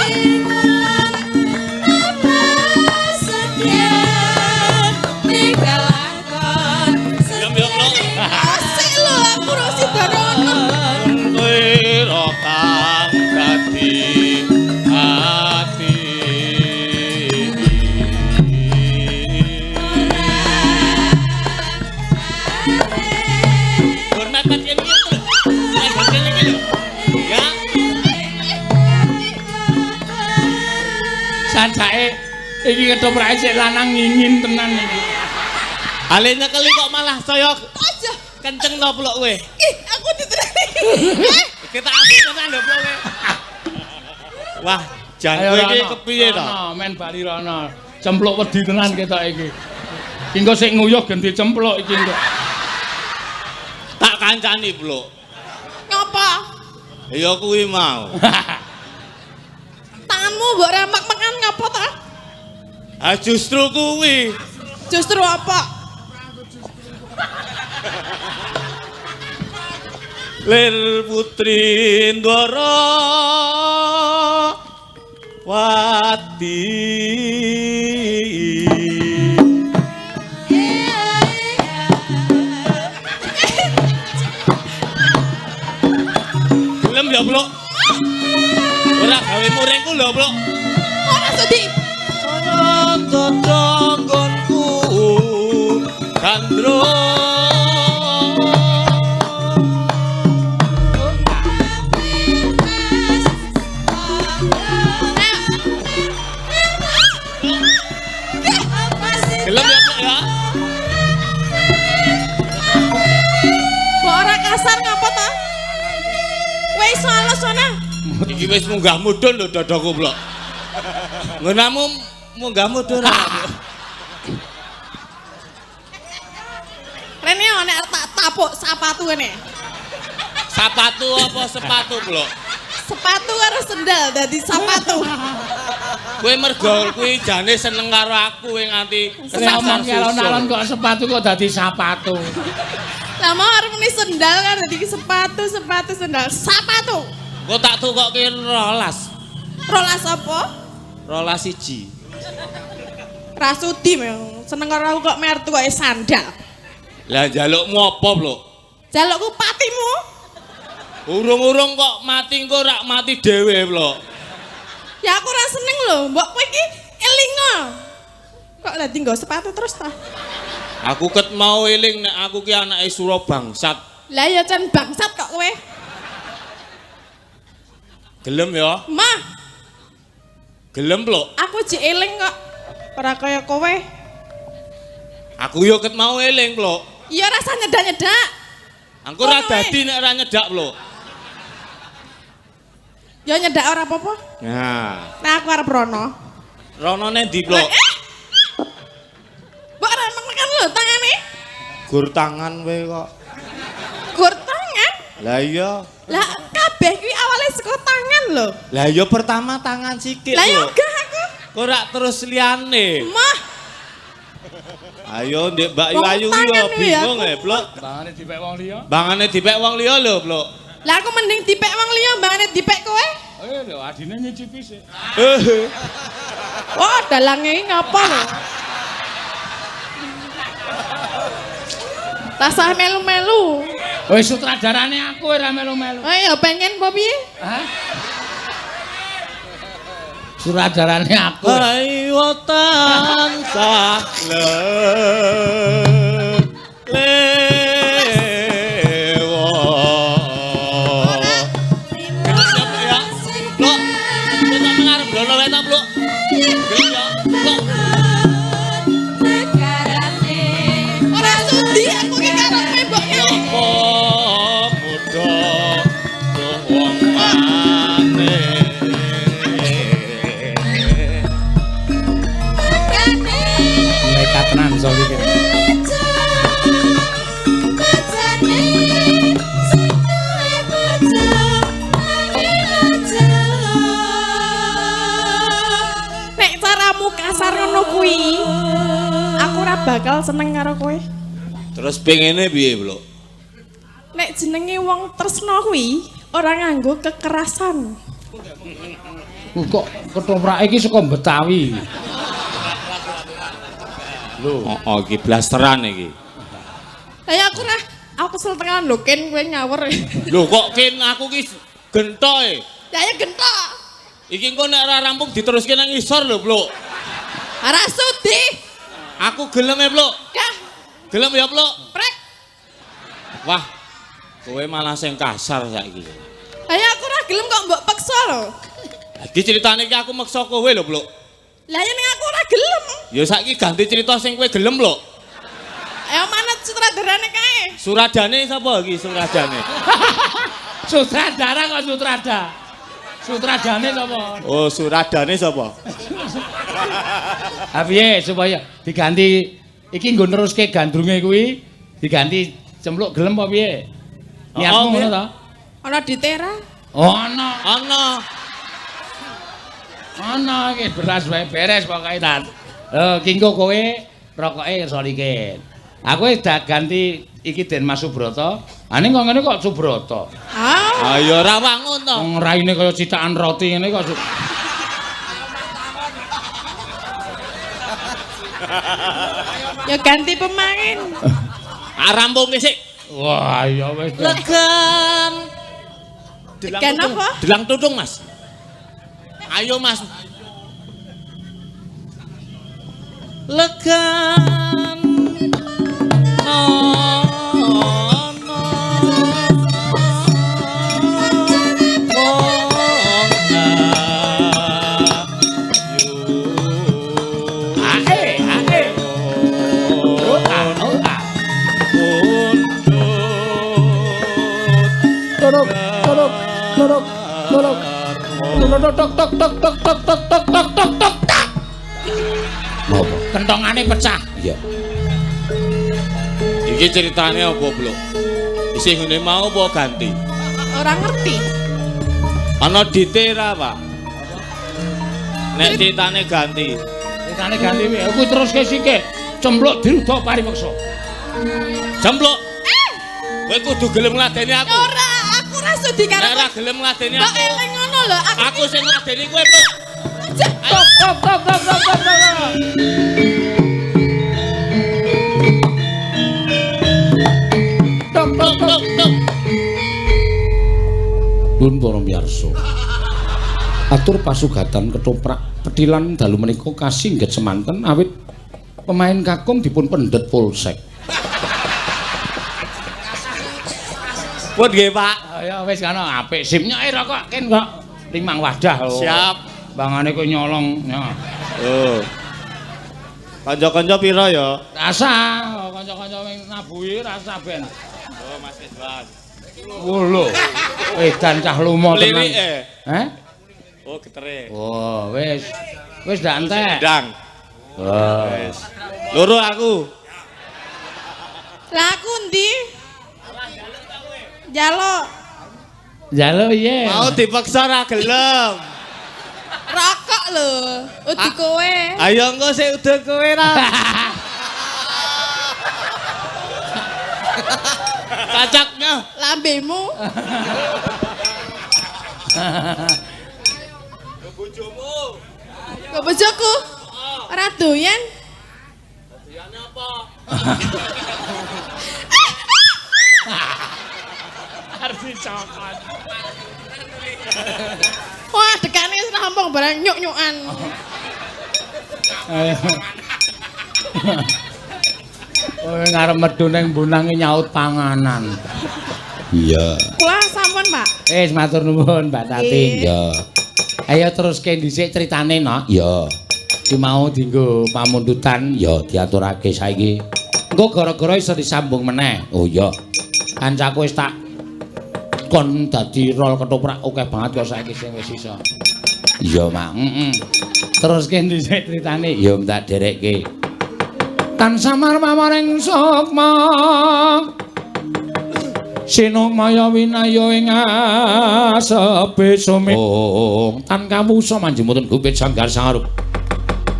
Gelem ya, Blok. Asik lho aku ora sida rono. Kowe ro kang dadi ati. Gur mepet kene iki lho. Mepet kene iki lho. Ya. Sancake iki ketoprake sik lanang ngingin tenan iki. Ale nyekeli kok malah saya Aja. kenceng to, Blok kowe. Ih, aku diterani. Kita asik tenan lho, Blok kowe. Wah, jan kowe iki kepiye to? Rono, men bali rono. Cempluk wedi tenan ketok iki. Iki engko sik nguyuh ganti cempluk iki engko. Tak kancani, Blok. Ngapa? Ya kuwi mau. Tanganmu mbok remek-mekan ngapa ta? Ah justru kuwi. Justru apa? Lir putri Ndara Wati. Gelem ya, Blok? Ora gawe muringku lho, Blok. Ora sudi. Sono dodonggonku Gandrung. Gelem ya, Blok ya? Mbok ora kasar ngapa ta? Kowe iso alus ana. Iki wis munggah mudhun lho dadaku, Blok. Nggonamu munggah mudhun ora, Blok? Rene nek tak tapuk sapatu kene. Sapatu apa sepatu, Blok? Sepatu karo sendal dadi sapatu. Kowe mergo kuwi jane seneng karo aku kowe nganti Nek omong kesasar alon-alon susul. kok sepatu kok dadi sapatu. Lah mau arep muni sendal kan dadi sepatu, sepatu sendal, sepatu. Kok tak tukokke 12. 12 apa? 12 1. Rasudi memang. Seneng karo aku kok mer tukoke sandal. Lah njalukmu apa, Blok? Jalukku patimu. Urung-urung kok mati engko rak mati dhewe, Blok. Ya aku ora seneng lho, mbok kowe iki elingo. Kok dadi nggo sepatu terus ta? Aku ket mau eling nek aku ki anake Sura bangsat. Lah ya can bangsat kok kowe. Gelem ya? Mah, Gelem, Blok. aku jek eling kok. Ora kaya kowe. Aku yo ket mau eling, Blok. Ya rasa nyedak-nyedak. Aku ora Ngono wae. dadi nek ora nyedak, Blok. Ya nyedak ora apa-apa. Nah, Nah aku arep rono. rono ndi, Blok? Eh! Mbok ora makan lho tangane. Gur tangan wae kok. Gur tangan. Lah iya. Lah kabeh kuwi awale saka tangan lho. Lah iya pertama tangan sikik, Lah ya Blok. gah aku. Kok rak terus liyane. Mah, Ayo ndek Mbak Yu Wong Ayu ki yo tangan kuwi bingung aku. e, Blok. Bangane dipek wong liya. Bangane dipek wong liya lho, Blok. lah aku mending dipek wong liya mbangane dipek kowe. Eh lho adine nyicipi sik. Oh, dalange iki ngapa lho? Rasah melu-melu. Wis sutradarane aku ora melu-melu. Oh ya pengen apa piye? Hah? Sutradarane aku. Ayo tansah lewo. Gelem ya, Blok. Blok tak mengarep rono wae ta, Blok. Gelem ya, Blok. Negarane Ora sudi aku ki karepe mbok ngene. Apa muda wong maneh. Negarane Nekat tenan so iki. Bajane sing duwe bojo nanging aja. Nek caramu kasar ngono kuwi, aku ora bakal seneng karo kowe. Terus pengene piye, Blok? Nek jenenge wong tresno kuwi ora nganggo kekerasan. Kok ketoprak iki saka Betawi. Lho, oh, iki blasteran iki. Lah ya aku ora aku kesel tenan lho ken kowe ngawur. Lho kok ken aku ki gentoe. Ya ya gentok. Iki engko nek ora rampung diteruske nang isor lho, Blok. Ora sudi. Aku gelem e, Blok. Gah, Gelem ya, Blok. prek. Wah. Kowe malah sing kasar saiki. Lah ya aku ora gelem kok mbok peksa lho. Iki ceritane iki aku meksa kowe lho, Blok. Lah ya ning aku ora gelem. Ya saiki ganti cerita sing kowe gelem, Blok. Ayo mana sutradarane kae? Suradane sapa iki suradane? Sutradara kok sutrada. Sutradane sapa? Oh, suradane sapa? Ha piye supaya diganti iki nggo neruske gandrunge kuwi diganti cempluk gelem apa piye? Niatmu Oh, ngono piye? ta? Ana ditera. Oh, ana. Ana. Ana iki beras wae beres pokoke ta. Lho ki engko kowe rokoke solikin. Aku wis dak ganti iki Den Mas Subroto. Ah ning kok ngene kok Subroto. Ah, Ayo ora wangun to. Wong raine kaya citakan roti ngene kok. ya ganti pemain. Ah rampung sik. Wah, ya wis. Legan. Legan apa? Delang tutung, Mas. Ayo, Mas. Legan. No, no. Wong ayu. Ae, ae. Oh, ah, oh, ah. Torok, torok, torok, torok. Tok tok tok tok tok tok tok tok tok tok tok tak. Napa? Kentongane pecah. Iya. Iki ceritane apa, Blok? Isih ngene mau apa ganti? Ora ngerti. Ana ditera, Pak. Nek ceritane ganti. Ceritane ganti piye? Kuwi teruske sike. Cempluk diruda paripeksa. Cempluk. Kowe kudu gelem ngladeni aku. Ora, aku ora sudi karo Nek ora kowe. gelem ngladeni Mbok aku. eling ngono lho, aku Aku sing ngladeni kowe, Pluk. aja. Stop, stop, stop, stop, stop, stop, stop. Stop, stop, stop. Tuk, tuk. Nuwun para miyarsa. Atur pasugatan ketoprak petilan dalu menika kasingget semanten awit pemain kakung dipun pendhet polsek. Pun nggih, Pak. Ya wis kono apik sip nyoke rokok ken kok limang wadah. Oh. Siap. Bangane kowe nyolong. Ya. Oh. Kanca-kanca pira ya? Rasa kanca-kanca sing nabuhi rasa ben. Oh, Mas Ridwan. Oh lho. Edan cah lumo tenan. Lirik eh. Heh? Oh, getere. Oh, wis. Wis ndak entek. Ndang. Oh. Wis. Loro aku. Lah aku ndi? Njaluk Njaluk piye? Mau dipaksa ora gelem. rokok lho. Udi kowe. Ayo engko sik udut kowe ra. Kacaknya. Lambemu. Bojomu. Kok bojoku? Ora doyan. Doyane apa? Arep dicokot. Wah, dekane wis rampung barang nyuk-nyukan. Kowe ngarep medu ning bunange nyaut panganan. Iya. Kula sampun, Pak. Wis matur nuwun Mbak Tati. Nggih. Iya. Ayo teruske dhisik critane, Nok. Iya. Ki mau dienggo pamundutan Ya diaturake saiki. Engko gara-gara iso disambung meneh. Oh iya. Kancaku wis tak kon dadi rol ketoprak akeh banget kok saiki sing wis iso. Iya, Mak. Heeh. Teruske dhisik critane. Ya tak derekke. Tan samar mawaring sukma. Sinumaya winaya ing asepe suming tan kawusa manjimutun gupit sanggar sangarup.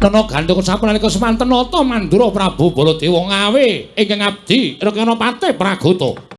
Nana gandhung sapunalika semanten nata Mandura Prabu Baladewa ngawe ingkang abdi Rekana Patih Pragota.